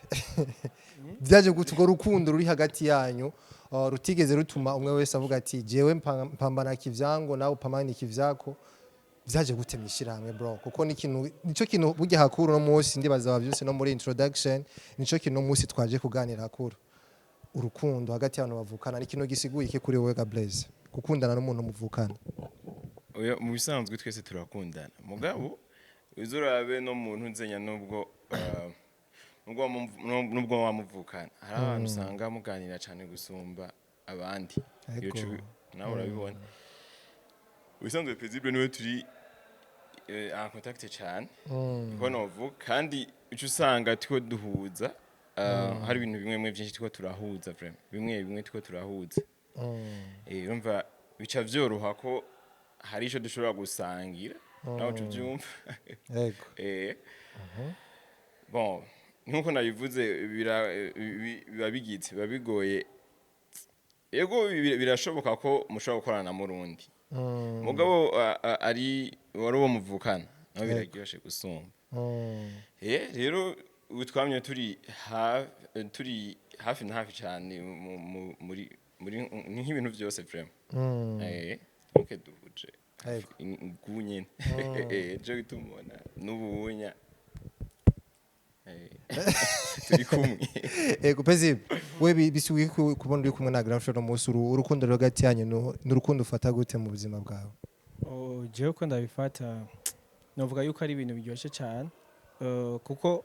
Byaje gute urwo rukundo ruri hagati yanyu, rutigeze rutuma umwe wese avuga ati jewe mpambana kivyango, nawe upambana ikivyako? Byaje gute mwishirahamwe, bro? Kuko ni ikintu, nico kintu burya hakuru no munsi ndibaza bavyuse no muri introduction, nico kintu no munsi twaje kuganira hakuru. Urukundo hagati y'abantu bavukana ni ikintu gisiguye iki kuri wowe ga Blaise, gukundana n'umuntu muvukana? Oya, mu bisanzwe twese turakundana, mugabo uzurabe no muntu nzenya nubwo wamuvukana, hari abantu usanga muganira cyane gusumba abandi. Iyo nawe urabibona. Ubisanzwe Paisible niwe turi en contact cyane, niko novuga, kandi ico usanga turiko duhuza, hari ibintu bimwe bimwe byinshi turiko turahuza, vraiment bimwe bimwe turiko turahuza. Urumva bica vyoroha ko hari ico dushobora gusangira, nawe uca uvyumva. Bon, nkuko nabivuze, biba bigize, biba bigoye. Yego, birashoboka ko mushobora gukorana na murundi, mugabo ari wari uwo muvukana nawe biraryoshe gusumba. Rero ubu twamye turi hafi na hafi cyane muri ni nk'ibintu byose vraiment. Donc duhuje ingu nyene, je bitumubona n'ubunya turi kumwe. Ego Paisible, we bisubiye kubona uri kumwe na grand frère uno munsi, urukundo ruri hagati yanyu n'urukundo ufata gute mu buzima bwawe? Oh, jewe uko ndabifata, novuga yuko ari ibintu biryoshye cyane, kuko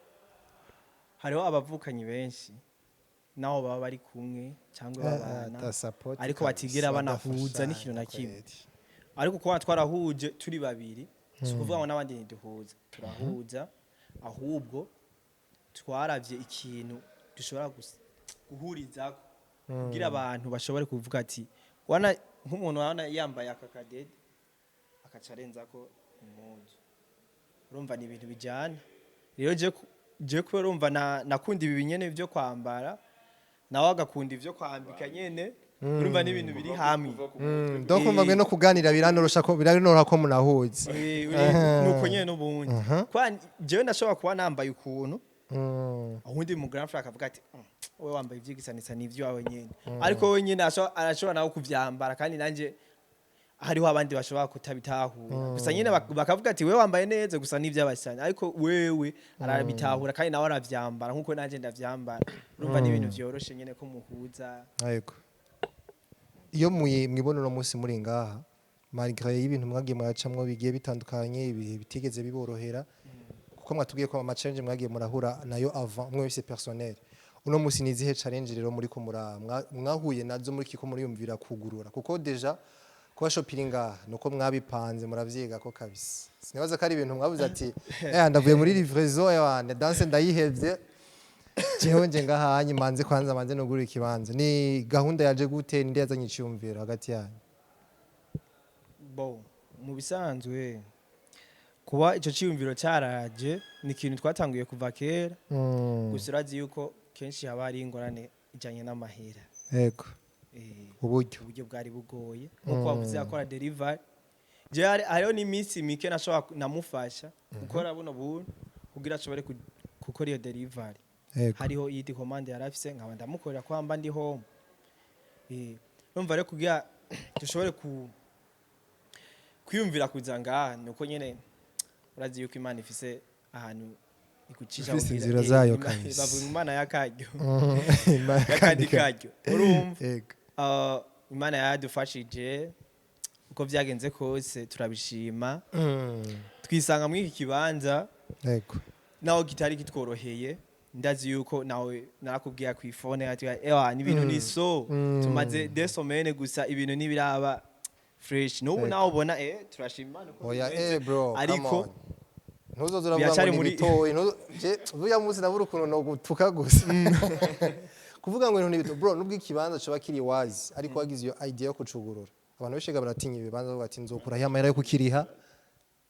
hariho abavukanyi benshi naho baba bari kumwe cyangwa babana, ariko batigera banahuza n'ikintu na kimwe. Ariko kuba twarahuje turi babiri, si ukuvuga ngo n'abandi ntiduhuza, turahuza, ahubwo twaravye ikintu dushobora guhurizako kugira abantu bashobore kuvuga ati wana nk'umuntu wana yambaye aka kadede akaca arenzako impuzu, urumva ni ibintu bijyana. Rero je kubera urumva nakunda ibi nyene byo kwambara, nawe agakunda ivyo kwambika nyene, urumva ni ibintu biri hamwe. Donc umva no kuganira biranorosha ko biranoroha ko munahuza. Nuko nyene n'ubundi kwa jewe ndashobora kuba nambaye ukuntu, uwundi mu grand frère akavuga ati: "Wowe wambaye ivyigisanisa n'ivyo wawe nyene," ariko we nyene arashobora nawe kuvyambara, kandi nanje hariho abandi bashobora kutabitahura gusa nyene bakavuga ati: "Wewe wambaye neza gusa n'ivy'abasani," ariko wewe arabitahura kandi nawe aravyambara nkuko nanje ndavyambara. Urumva ni ibintu vyoroshe nyene ko muhuza. Yego, iyo mwibona uno munsi muri ngaha, malgré y'ibintu mwagiye muracamwo bigiye bitandukanye, ibihe bitigeze biborohera, kuko mwatubwiye ko ama challenge mwagiye murahura nayo avant umwe wese personnel, uno munsi ni izihe challenge rero muri ko mwahuye nazo muri kiko muriyumvira kugurura? Kuko déjà kuba shop iri ngaha nuko mwabipanze, muravyiga ko kabisa. Sinibaza ko ari ibintu mwabuze ati: "Eh, ndavuye muri livraison, eh, danse ndayihevye, jewe nje ngahanye manze kwanza manze nugura ikibanza." Ni gahunda yaje gute? Ninde yazanye iciyumviro hagati yanyu? Bo mu bisanzwe kuba ico ciyumviro caraje ni ikintu twatanguye kuva kera, gusa urazi yuko kenshi haba hari ingorane ijanye n'amahera. Uburyo. Uburyo bwari bugoye, nkuko wavuze, akora delivery. Je hariho n'iminsi mike nashobora namufasha gukora buno buntu kugira ashobore gukora iyo delivery. Hariho iyindi commande yari afise, nkaba ndamukorera ko mba ndi home. Urumva rero kugira dushobore kwiyumvira kuza ngaha nuko nyene urazi yuko Imana ifise ahantu igucisha. Ifise inzira zayo kabisa. Bavuga Imana y'akaryo, Imana y'akandi karyo, urumva. Imana yaradufashije uko vyagenze kose, turabishima. Twisanga muri iki kibanza naho kitari kitworoheye. Ndazi yuko nawe narakubwiye ku ifone ati: "Ewa, ni ibintu ni so tumaze 2 semaines gusa, ibintu ntibiraba fresh n'ubu." Nawe ubona, turashima Imana uko Oya. bimeze. Bro, come Ariko on. Ntuzoze uravuga ngo biracari ni bitoyi. Je uya munsi nabura ukuntu no gutuka gusa kuvuga ngo ibintu ni bito. Bro, nubwo ikibanza coba kiri wazi, ariko wagize iyo idea yo kucugurura, abantu benshi baratinya ibibanza, bavuga ati: "Nzokura he amahera yo kukiriha?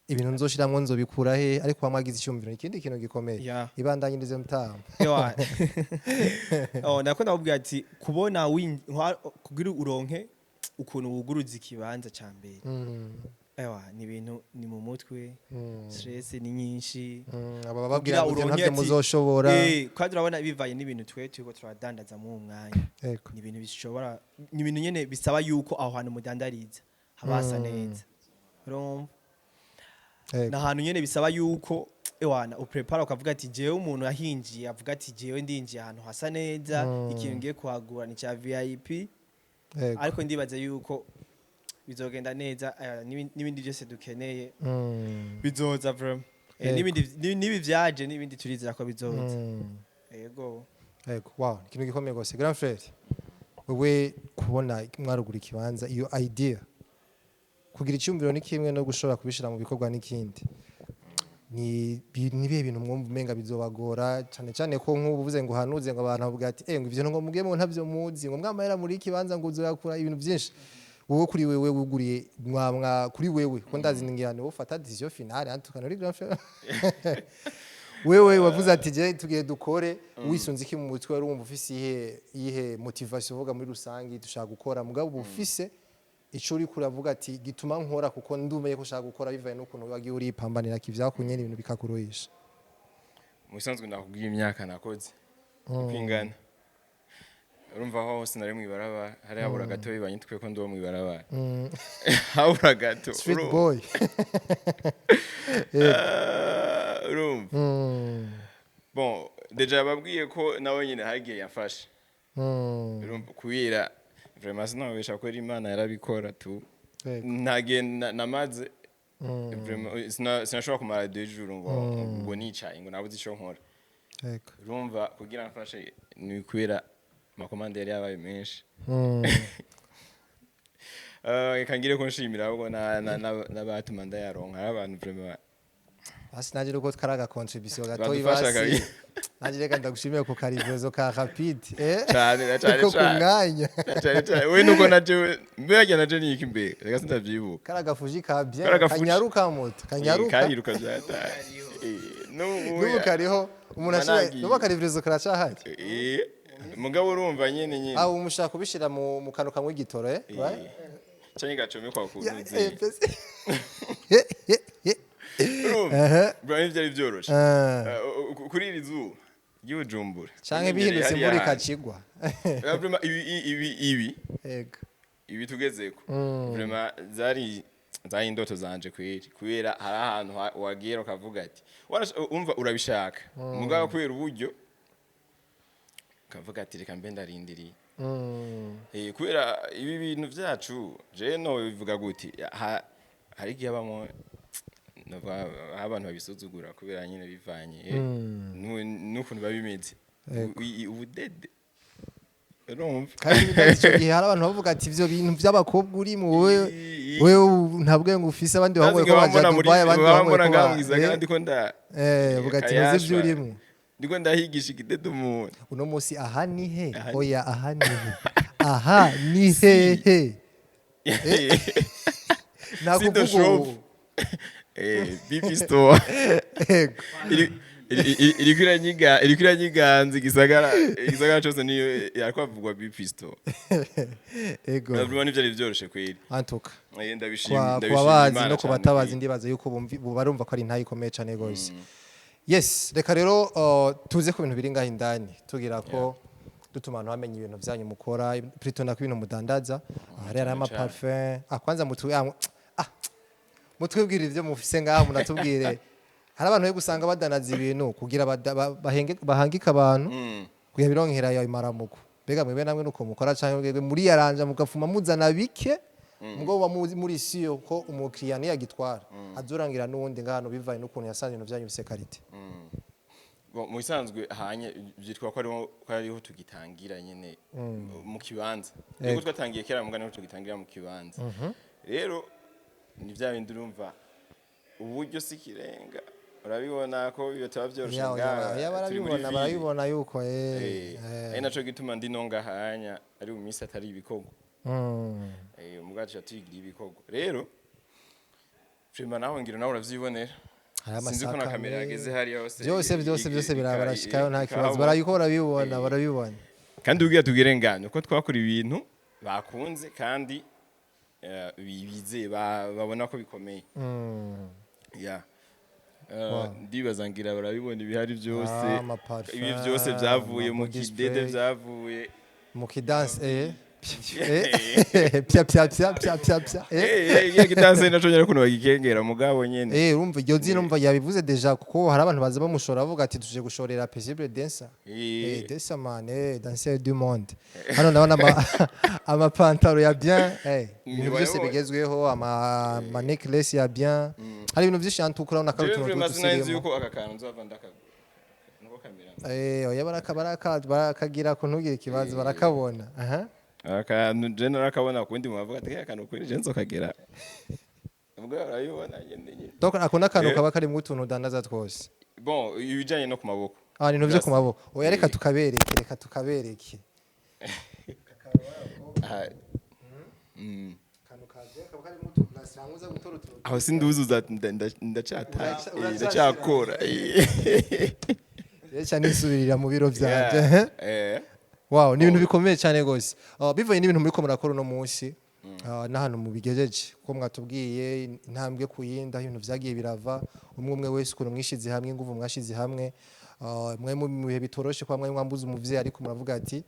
Ibintu nzoshiramwo nzobikura he?" Ariko wamwagize icyumviro, ikindi kintu gikomeye. Ibandanyirize mutama. Ewa. Oh, nakunda kubwira ati kubona kugira uronke ukuntu wuguruza ikibanza ca mbere, ewa, ni ibintu ni mu mutwe, stress ni nyinshi. Aba bababwira Kugira ngo ivyo uronke ntavyo muzoshobora. Kandi urabona bivaye n'ibintu twe turiko turadandaza muri uwo mwanya, ni ibintu bishobora, ni ibintu nyene bisaba yuko aho hantu mudandariza haba hasa neza, urumva. Ni ahantu nyene bisaba yuko ewana uprepara, ukavuga ati jewe umuntu ahinjiye avuga ati jewe ndinjiye ahantu hasa neza, ikintu ngiye kuhagura ni cya VIP. Ariko ndibaza yuko bizogenda neza, n'ibindi byose dukeneye bizoza vraiment. N'ibindi n'ibi vyaje, n'ibindi turizera ko bizoza. Yego. Yego, wow, ikintu gikomeye gose. Grand frère, wewe kubona mwarugura ikibanza, iyo idea, kugira icyumviro ni kimwe, no gushobora kubishira mu bikorwa n'ikindi. Ni bihe bintu mwumva umenga bizobagora cyane cyane, ko nk'ubu uvuze ngo uhanuze ngo abantu bavuga ati ngo ivyo ngo mugiye mu ntavyo muzi, ngo mwamahera muri ikibanza ngo uzoyakura, ibintu byinshi. Wowe kuri wewe wuguriye mwa kuri wewe, ko ndazi ngira ni wowe ufata décision finale, en tout cas uri grand frère, wewe wavuze ati je tugiye dukore, wisunze iki mu mutwe? Wari wumva ufise iyihe motivation uvuga muri rusangi dushaka gukora, mugabo uba ufise ico uriko uravuga ati gituma nkora, kuko ndumeye ko ushaka gukora, bivaye n'ukuntu wagiye uripambanira kivyakunye n'ibintu bikakuruhisha? Mu bisanzwe nakubwiye imyaka nakoze uko ingana. Urumva aho hose nari mw'ibarabara, hari habura gato bibanyitwe ko ndi uwo mw'ibarabara, habura gato. Street Urumva? boy. Ah, urumva, bon, déjà yababwiye ko nawe nyine hagiye yafashe. Urumva, kubera vraiment sinabesha ko Imana yarabikora tu. Ntagiye namaze vraiment sinashobora kumara 2 jours ngo nicaye ngo nabuze ico nkora. Urumva, kugira mfashe ni kubera ama commandes yari yabaye menshi. Reka ngire ko nshimira ahubwo n'abatuma ndayaronka, ari abantu vraiment. Basi nanjye nuko kari contribution gatoyi. Badufasha Basi kabisa. nanjye reka ndagushimire ku karivezo ka rapide Cane na cane. Ko ku Cane. mwanya. Na cane cane we nuko naje mbega naje niki mbega, reka sindavyibuka. Kari agafuji ka bien. Kari agafuji. Kanyaruka moto kanyaruka. Kariruka vyataye. N'ubu N'ubu kariho umuntu ashira. Managiye. N'ubu akarivrezo karacahari. Mugabo urumva nyene nyene. Ah, ubu mushaka kubishira mu kantu kamwe igitoro, right? Canke gacomekwa ku Ya, ntuzi. Ehe. Urumva bro, ntivyari vyoroshe. Ah. Kuri iri zuba ry'Ubujumbura Canke bihindutse imvura ikacigwa. Vraiment, ibi ibi tugezeko vraiment zari indoto zanje kweri, kubera hari ahantu wagera ukavuga ati umva urabishaka, mugabo kubera uburyo ukavuga ati reka mbe ndarindiriye. Kubera ibi bintu vyacu, je no bivuga gute, hari igihe habamo navuga aho abantu babisuzugura kubera nyine bivanye n'ukuntu biba bimeze. Ubudede, urumva. Kandi bibaza ico gihe hari abantu bavuga ati ivyo bintu by'abakobwa urimo wewe, wewe nta bwenge ufise, abandi bamwe ko baja Dubai, abandi bamwe bambona ko ngaho mwisagara ndiko nda vuga ati ntuzi ivyo urimo. Ndiko ndahigisha ikidede umuntu. Uno munsi aha ni he? Aha ni- Oya, aha ni he? Aha ni hehe? Si the Nakuvuga shop. ubu. BP store. Ego. Iriko iranyiganza igisagara cose, niyo yariko havugwa BP store. Ego. Vraiment ntivyari vyoroshe kweri. Antuka Ndabishima kwa ndabishima babazi Imana no ku cane batabazi, kweri. ndibaza yuko barumva ko ari intayi ikomeye cane gose. Yes, reka rero tuze ku bintu biri ngaho indani, tugira ko dutuma abantu bamenya ibintu byanyu mukora, plutôt nako ibintu mudandaza. Aha rero hari ama Cane. parfum. Kwanza mutwibwire ivyo mufise ngaho, munatubwire. Hari abantu bari gusanga badanaza ibintu kugira bahangike abantu kugira bironkera ayo maramuko. Mbega mwebwe namwe nuko mukora, canke mwebwe muriyaranja mugafuma muzana bike, mugo muba muri siyo ko umukiriya niyagitwara azorangira n'uwundi ngano, bivaye n'ukuntu yasanze ibintu vyanyu bifise qualité? Bon, mu bisanzwe hanye byitwa ko ariho tugitangira nyene mu kibanza. Niko twatangiye kera, mugani niho tugitangira mu kibanza. Rero ni bya bindi, urumva, uburyo si kirenga, urabibona ko bitaba byoroshe ngaha, Ya, turi muri barabibona. ville. Barabibona yuko Ari naco gituma ndi no ngahanya ari mu minsi atari ibikorwa. Mugabo tuyigira ibikorwa rero, vraiment nawe ngira nawe uravyibonera. Hari Sinzi ko na amasaka kamera yageze hariya hose. Byose byose byose barashikayo, nta kibazo. Ikahabona. Barabiko barabibona, barabibona. Kandi ubwira tugire ngano ko twakora ibintu bakunze kandi bizeye, babona ko bikomeye. Ya. Ndibaza ngira barabibona ibihari byose. Ah, ama parfum, Ibi byose byavuye ama mu body kidede spray. byavuye Mu kidanse. Pya pya pya pya pya pya. Eh, kidanse naco nyene ukuntu bagikengera mugabo nyene. Urumva iryo zina, urumva yabivuze déjà, kuko hari abantu baza bamushora bavuga ati tuje gushorera Paisible Dancer. Dancer man, danseur du monde. Hano ndabona amapantaro ya bien, ibintu byose Wayabonye? bigezweho, ama necklace ya bien. Hari ibintu byinshi yantu urabona ko ari Jewe utuntu vraiment sinari nzi tw'udusirimu. yuko aka kantu nzova ndakagura nuko kamera. Oya, barakagira ko ntugire ikibazo, barakabona. Aha. Akantu je narakabona kundi mubavuga ati akantu kuri je nzokagera ubwo urabibona nyene nyene. Donc ako n'akantu kaba karimwo utuntu udandaza twose. Bon, ibijanye no ku maboko. Ah, ibintu vyo ku maboko. Oya, reka tukabereke, reka tukabereke. Ah. Akantu ka bien kaba karimwo utu bracelet hamwe uza gutora utuntu. Aho sinduzuza, ndacataye. Ndacyakora. Rero cyane nisubirira mu biro vyanje. Wow, ni ibintu bikomeye cyane gose. Bivanye n'ibintu muriko murakora uno munsi, n'ahantu mubigejeje, kuko mwatubwiye intambwe ku yindi aho ibintu vyagiye birava, umwe umwe wese ukuntu mwishize hamwe, inguvu mwashize hamwe. Mwe mu bihe bitoroshe kwa mwe mwambuze umuvyeyi, ariko muravuga ati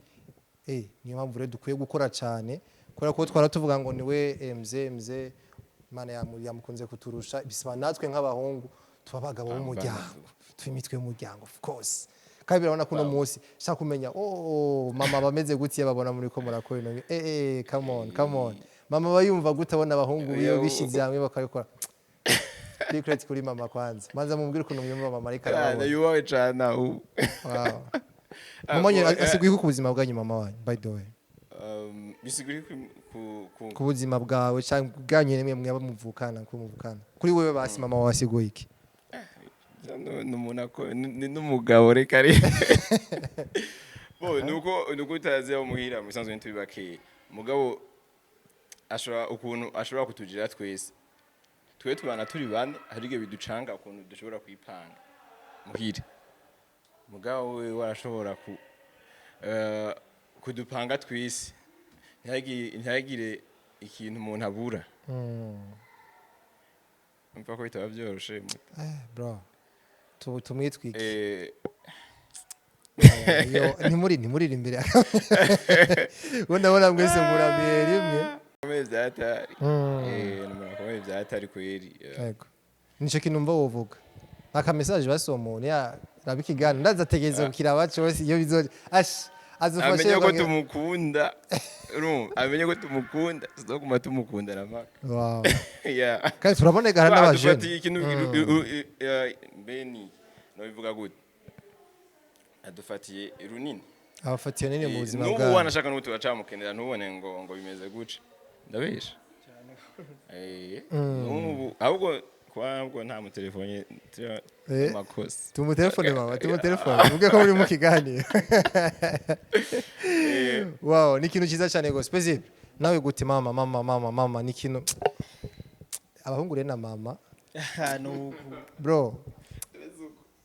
niyo mpamvu rero dukwiye gukora cyane, kubera ko twara tuvuga ngo niwe mze mze Imana yamukunze kuturusha, bisaba natwe nk'abahungu tuba abagabo b'umuryango, tuba imitwe y'umuryango, of course. Kandi birabona ko uno munsi shaka kumenya, oh, mama bameze gute iyo babona muri ko murakora ino? Come on, come on, mama bayumva gute abona abahungu biyo bishize hamwe bakabikora? Big credit kuri mama. Kwanza manza mubwire ukuntu mwiyumva mama ariko arababona. Yubawe cane ubu. Wow. Mama wanyu asiguye ku buzima bwanyu, mama wanyu, by the way? Bisigura ku Ku buzima bwawe cyangwa bwanyu nimwe mwaba muvukana, ku muvukana, kuri wewe basi, mama wawe asiguye iki? Ni umuntu ni n'umugabo, reka ari bo nuko utazi aho muhira mu bisanzwe ntituri bakeya, mugabo ashobora ukuntu ashobora kutugira twese, twe tubana turi bane, hari igihe biducanga ukuntu dushobora kwipanga muhira, mugabo we warashobora ku kudupanga twese, ntihagire ikintu umuntu abura. Umva ko bitaba byoroshe. Bro, tumwitwike. Yo, ntimurire imbere, ubu ndabona mwese muramiye rimwe. Akomeye vyatari. Ni umuntu akomeye vyatari kweri. Yego, nico kintu mva wovuga aka message basi uwo muntu yaraba ikiganiro, ndaza ategereza kukiraba cose iyo bizoja ash azofashe. Amenye ko tumukunda, urumva, amenye ko tumukunda, tuzoguma tumukunda na mpaka. Yeah. Kandi turaboneka hari n'abajene. Adufatiye ikintu mbeni nobivuga gute, adufatiye runini. Abafatiye nini mu buzima N'ubu bwabo. wanashaka n'ubu turacamukenera, ntubone ngo bimeze guca, ndabesha? N'ubu ahubwo kuba ahubwo nta mutelefone amakosa. Tumutelefone mama, tumutelefone uvuge ko muri mu kiganiro. Wow, ni ikintu cyiza cyane gose. Paisible, nawe gute? Mama, mama, mama, mama ni ikintu abahungu rero na mama. Nuku. Bro,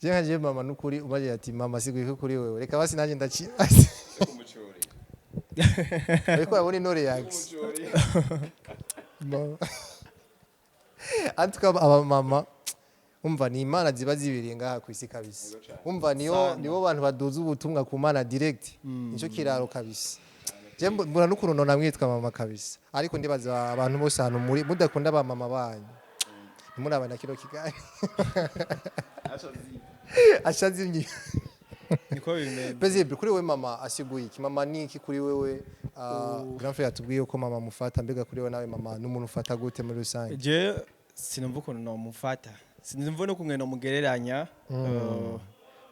je nka je mama nukuri umaze ati mama siguye ko kuri wewe, reka basi nanjye ndaci ariko urabona ino reaction. Mama. En tout cas aba mama, umva, ni imana ziba zibiri ngaha ku isi kabisa. Umva, niyo nibo bantu baduza ubutumwa ku mana direct, nico kiraro kabisa. Je mbona n'ukuntu nona mwitwa mama kabisa, ariko ndibaza abantu bose ahantu muri mudakunda ba mama banyu ntimurabana kino kiganiro ashazimye. Niko bimeze. Paisible, kuri wewe mama asiguye iki? Mama ni iki kuri wewe? Grand frère yatubwiye ko mama mufata, mbega kuri wewe nawe mama n'umuntu ufata gute muri rusange? Je sinumva ukuntu nomufata, sinumva n'ukuntu nomugereranya.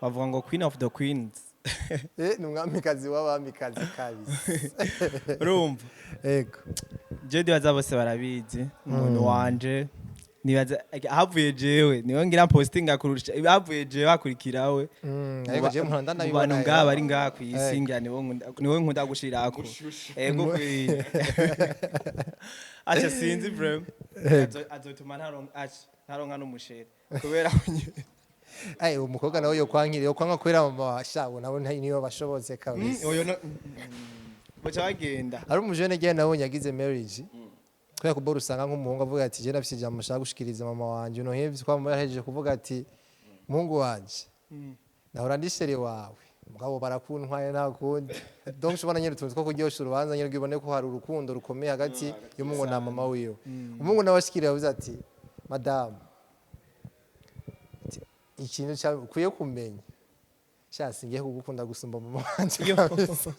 Bavuga ngo queen of the queens. Ni umwamikazi w'abamikazi kabisa. Urumva? Ego. Je ndibaza bose barabizi, umuntu wanje nibaza havuye jewe niwe ngira postinga kurusha, havuye jewe hakurikirawe. Ariko je mpora Mu ndanabibona. bantu ngaha bari ngaha ku isi ngira niwe nkunda gushirako. Ego kwi acha sinzi vraiment azotuma ntaronka acha ntaronka n'umusheri kubera Ay, umukobwa nawe yo kwankira, yo kwanka kubera mama shabo nabo niyo bashobotse kabisa. Oyo no baca bagenda. Ari umujene gihe nabonye yagize marriage kubera kubora, usanga nk'umuhungu avuga ati je ndafise ijambo nshaka gushikiriza mama wanje uno hevye, kwa mama yarahejeje kuvuga ati muhungu wanje nahora ndi chéri wawe. Mugabo barakuntwaye, nta kundi. Donc ubona nyine utuntu two kuryosha urubanza nyine, ubone ko hari urukundo rukomeye hagati y'umuhungu na mama wiwe. Umuhungu nawe ashikiriye yavuze ati: "Madamu," ati, "ikintu ukwiye kumenya sha, singiye kugukunda gusumba mama wanje kabisa."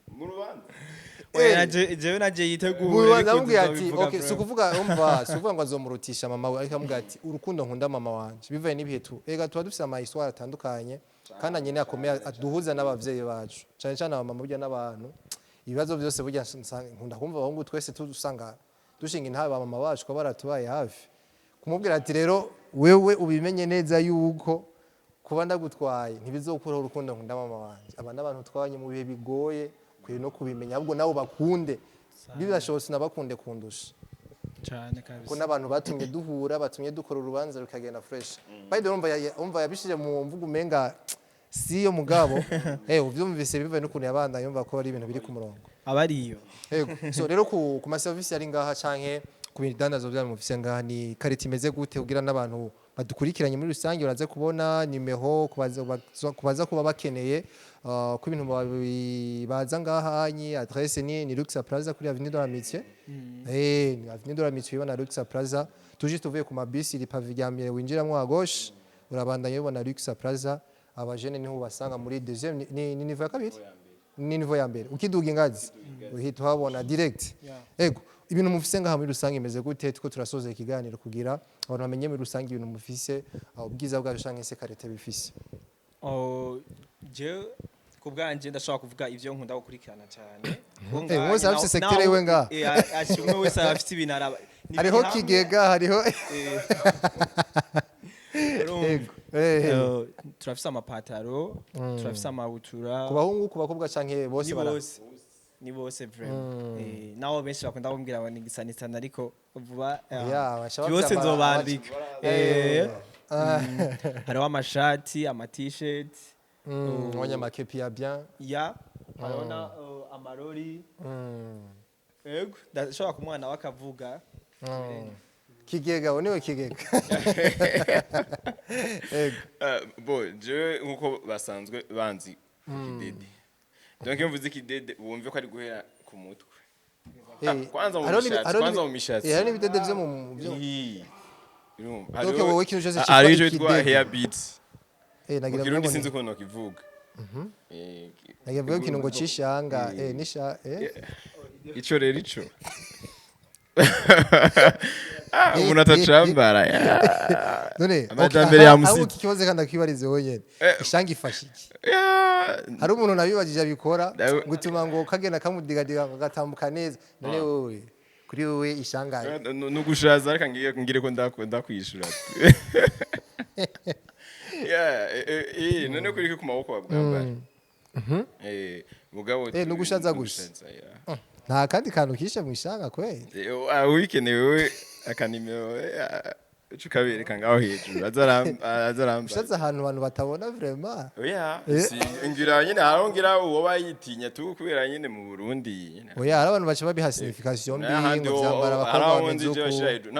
Mu rubanza. Oya, jewe naje yitegure. Mu rubanza. Ariko Amubwiye ati tuzobivuga. Okay, Bro. si ukuvuga, umva, si ukuvuga ngo azomurutisha mama we, ariko amubwiye ati urukundo nkunda mama wanje bivaye n'ibihe tu ega tuba dufise ama histoire atandukanye kandi nyine akomeye aduhuza n'abavyeyi bacu, cyane cyane abamama. Burya n'abantu ibibazo byose burya nkunda kumva abahungu twese tusanga dushinga intabe ba mama bacu ko baratubaye hafi. Kumubwira ati: "Rero wewe ubimenye neza yuko kuba ndagutwaye ntibizokuraho urukundo nkunda mama wanje. Aba n'abantu twabanye mu bihe bigoye, ukwiye no kubimenya, ahubwo nabo bakunde, bibashobotse nabakunde kundusha." Cyane Kuko kabisa. n'abantu batumye duhura, batumye dukora urubanza rukagenda fresh. By the way, umva yabishije mu mvugo umenga si yo, mugabo uvyumvise bivaye n'ukuntu yabandanye, yumva ko ari ibintu biri ku murongo. Aba ariyo. Yego. So rero ku ma service ari ngaha canke ku bidandazwa byanyu mufise ngaha, ni qualité imeze gute, kugira n'abantu badukurikiranye muri rusange baraze kubona nimero kubaza kuba bakeneye ko ibintu baza ngaha? Nyi adresse ni Luxa Plaza kuri Avenue de l'Amitié. Ni Avenue de l'Amitié, ubona Luxa Plaza tuje tuvuye ku mabisi, iri pavé rya mbere winjiramwo à gauche, urabandanya ubona Luxa Plaza. Abajene niho ubasanga muri deuxième, ni niveau ya kabiri, ni niveau ya mbere, ukiduga ingazi uhita uhabona direct. Ego, ibintu mufise ngaha muri rusange imeze gute? Tuko turasoza ikiganiro, kugira abantu bamenye muri rusange ibintu mufise, ubwiza bwabyo canke se qualité bifise. Oh, jewe ku bwanje ndashobora kuvuga ivyo nkunda gukurikirana cyane. Kuko Umwe wese arafise secteur yiwe ngaha. Umwe wese arafise ibintu araba. Ni Hariho biri hamwe, kigega, hariho urumva? Ego. Turafise amapataro, turafise amabutura. Ku bahungu, ku bakobwa canke bose? Ni Bara bose, ni bose vraiment. Naho benshi bakunda kumbwira ngo ni gisanisana, ariko vuba Ya, baca byose bavyambara. nzobambika. Hariho amashati, ama t-shirt. Abanyamakepi ya bien. Ya, hariho na amarori. Ego, ndashobora kumwana we akavuga. Kigega, uwo niwe kigega. Ego. Bo jewe nkuko basanzwe banzi ku kidede, donc iyo mvuze ikidede bumve ko ari guhera ku mutwe. Kwanza mu mishatsi, kwanza mu mishatsi. Hariho n'ibidede vyo mu byo. Ii. Urumva? Donc wowe ikintu cyose Hariho cyitwa icyo bitwa ikidede. hair beads. Nagira Mu Kirundi mvuge ngo sinzi ukuntu nokivuga. Nagira mvuge ikintu ngo cishanga, nisha. Ico rero ico umuntu atacambara ya. None Amajambere okay, yamusize. ahubwo iki kibazo kandi akibarize wenyene: ishanga ifasha iki? Ya. Hari umuntu nabibajije abikora gutuma ngo kagenda kamudigadiga ngo gatambuka neza. None wowe, kuri wowe ishanga? Nugushaza, reka ngire ko ndakwishura. Yeah, none kuri ku maboko babwambara. Mugabo Nugushaza gusa. Nugushaza, yeah. Nta kandi kantu kishe mu ishanga kweli? Ubikeneye wewe akanimero, uca ukabereka ngaho hejuru azaramba. Ushaza ahantu abantu batabona vraiment. Oya, si ngira nyine haraho ngira uwo bayitinya tu kubera nyine mu Burundi nyine. Oya, hari abantu baca babiha signification mbi N'ahandi ngo vyambara hari abakobwa aho bameze nzi ivyo uku. bashira hejuru.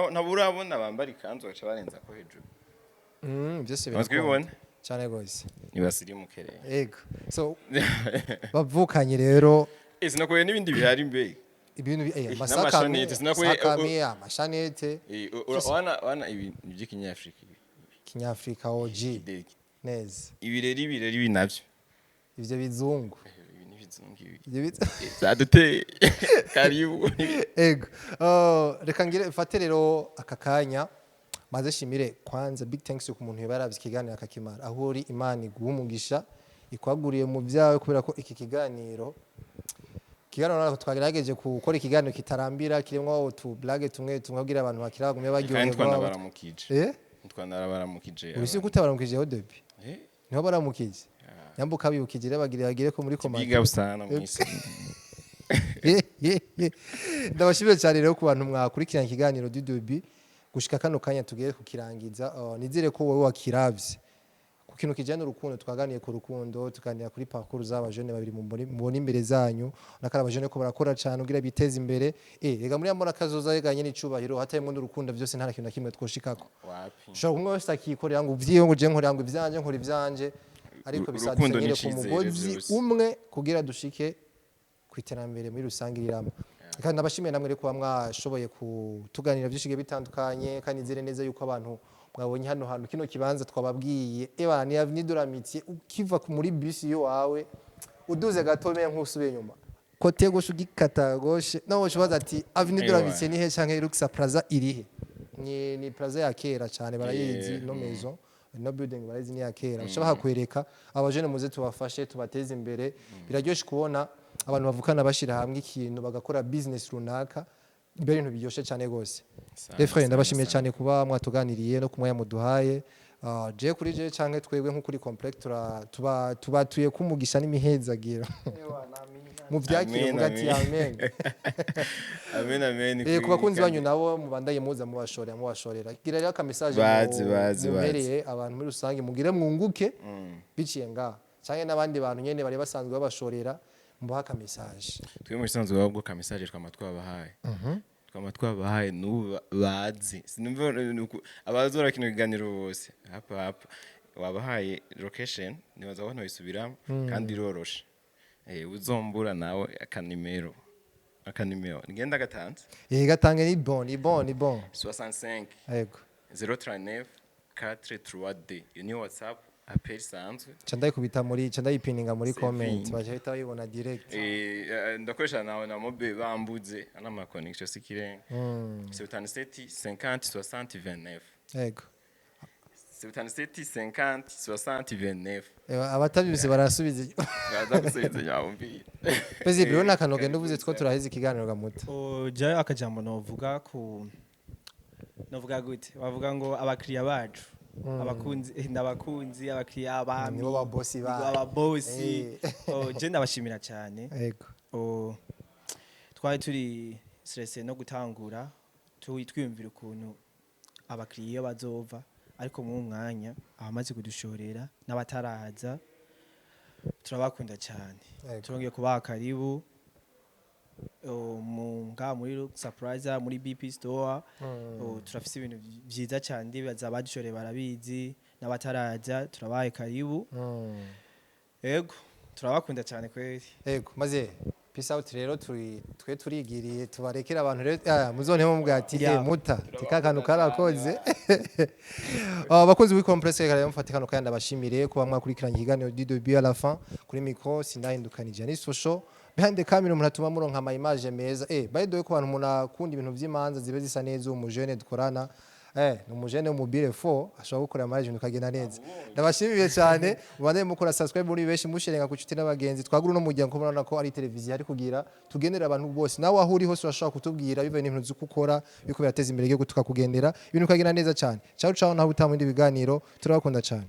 Ntabwo urabona bambara ikanzu baca barenza ko hejuru? Byose Umaze birakunda. kubibona? Cyane gose. Nibasirimuke rero. Ego, so bavukanye rero. Sinakuye n'ibindi bihari mbe. Ibintu amasakame. N'amashanete, sinakuye- Amasakame, amashanete. Wana ibi ni iby'ikinyafrika ibi. Kinyafrika OG. Idege. Neza. Ibi rero ibi navyo. Ivyo bizungu. Ibi ni ibizungu ibi. Ivyo Zaduteye. Karibu. Ego. Reka ngire mfate rero aka kanya maze shimire kwanza, big thanks ku muntu yabaravye ikiganiro akakimara aho uri. Imana iguha umugisha, ikwaguriye mu byawe, kubera ko iki kiganiro natwe twagerageje gukora ikiganiro kitarambira, kirimo utu blague tumwe tumwe kugira abantu bakira bagume Kandi baryoherwa. twanabaramukije. Twanabaramukije. Ubisi gutabaramukije ho depuis? Niho baramukije, nyambuka bibukije rero bagire bagire ko muri comment. Big up sana mwisi. Ndabashimiye cyane rero ku bantu mwakurikirana ikiganiro du début gushika kano kanya tugiye kukirangiza. Nizere ko wowe wakiravye ku kintu kijyanye n'urukundo. Twaganiye ku rukundo, tuganira kuri parcours z'abajene babiri mubona imbere zanyu, nakari abajene ko barakora cyane kugira biteze imbere. Rega muri mbona kazoza yeganye n'icubahiro hatayemo n'urukundo, byose nta kintu na kimwe twoshikako. Wapi. Ushobora kumwe wese akikorera ngo uvyiwe, ngo je nkorera ngo ivyanje, nkora ivyanje. Ariko bisaba Urukundo dusenyere ku n'icizere mugozi vyose. umwe kugira dushike ku iterambere muri rusange rirama. Kandi ndabashimiye namwe rero kuba mwashoboye kutuganira byinshi bigiye bitandukanye, kandi nizere neza yuko abantu mwabonye hano hantu, kino kibanza twababwiye, eba ni Avenue de l'Amitié. Ukiva muri bus iwawe, uduze gato, menya nk'usubiye inyuma côté gauche, ugikata gauche, nawe ushobora ati Avenue de Ewa. l'Amitié ni he canke Luxa Plaza irihe? Ni plaza ya kera cyane, barayizi. No maison, no building barayizi, ni ya kera. Ushobora hakwereka abajene, muze tubafashe, tubateze imbere. Biraryoshe kubona abantu bavukana bashira hamwe ikintu, bagakora business runaka, ibyo bintu biryoshe cyane rwose. Sana, Refrain, sana, ndabashimiye sana. cyane kuba mwatuganiriye no kumwanya muduhaye. Je kuri je canke twebwe nko kuri complex tuba tubatuye kumugisha n'imihezagiro mu vyakire. Amen, Muvuga ati amen. amen. Amen, amen. Ku bakunzi banyu nabo, mubandaye muza mubashorera, mubashorera. Gira rero aka message Bazi, bazi, bazi. Mumpereye abantu muri rusange, mugire mwunguke biciye ngaha, canke n'abandi bantu nyene bari basanzwe babashorera, mubaha aka message. Twe mu bisanzwe ahubwo ka message twama twabahaye, n'ubu bazi sinumva abazora kino kiganiro bose hapa hapa wabahaye location, nibaza ko ntoyisubiramo kandi iroroshe. Uzombura nawe akanimero ngenda gatanze. Gatange, ni bon, ni bon, ni bon. 65 Yego. 039 43D, iyo ni WhatsApp, appel isanzwe. Ca ndayikubita muri, ca ndayipininga muri C'est comment, fini. baca bahita bayibona direct. Ndakoresha nawe na mobe bambuze ana ma connection sikirenga. 77 50 60 29. Yego. 77 50 60 29. Abatabizi barasubiza inyuma. Baza gusubiza inyuma. Pezi bro, n'akantu genda uvuze two turaheze ikiganiro gamuta. Jayo akajambo novuga ku novuga gute, bavuga ngo abakiriya bacu, abakunzi, ndabakunzi, abakiriya bami. Nibo ba boss nibo bacu. Ababosi. Je ndabashimira cyane. Twari turi stressé no gutangura, twiyumvira ukuntu abakiriya iyo bazova, ariko mu mwanya abamaze kudushorera n'abataraza turabakunda cyane. Turongeye kubaha karibu mu ngaha muri Lux Plaza, muri BP Store. Turafise ibintu vyiza cyane, ndibaza abadushoreye barabizi, n'abataraza turabahaye karibu. Yego, turabakunda cyane kweri. Yego, maze peace out rero, turi twe turigiriye, tubarekera abantu rero, muzone mubwira ati muta tika kantu karakoze. Abakozi w'i complexe, reka mufate kano kanya ndabashimire kuba mwakurikiranye ikiganiro du début à la fin. Kuri micro sindahindukanije ni social, behind the camera umuntu atuma muronka ama image meza. By the way, ku bantu umuntu akunda ibintu vy'imanza zibe zisa neza, umujene dukorana, ni umujene w'umubire 4 ashobora gukora management ukagenda neza. Ndabashimiye cyane, mubandanye mukora subscribe muri benshi, mushirenga ku nshuti n'abagenzi, twagura uno muryango, ko murabona ko ari televiziyo ari kugira tugenera abantu bose. Nawe aho uri hose urashobora kutubwira bivaye n'ibintu uzi ko ukora biko birateza imbere igihugu, tukakugendera ibintu ukagenda neza cyane. Ciao ciao, naho utaha mu bindi biganiro, turabakunda cyane.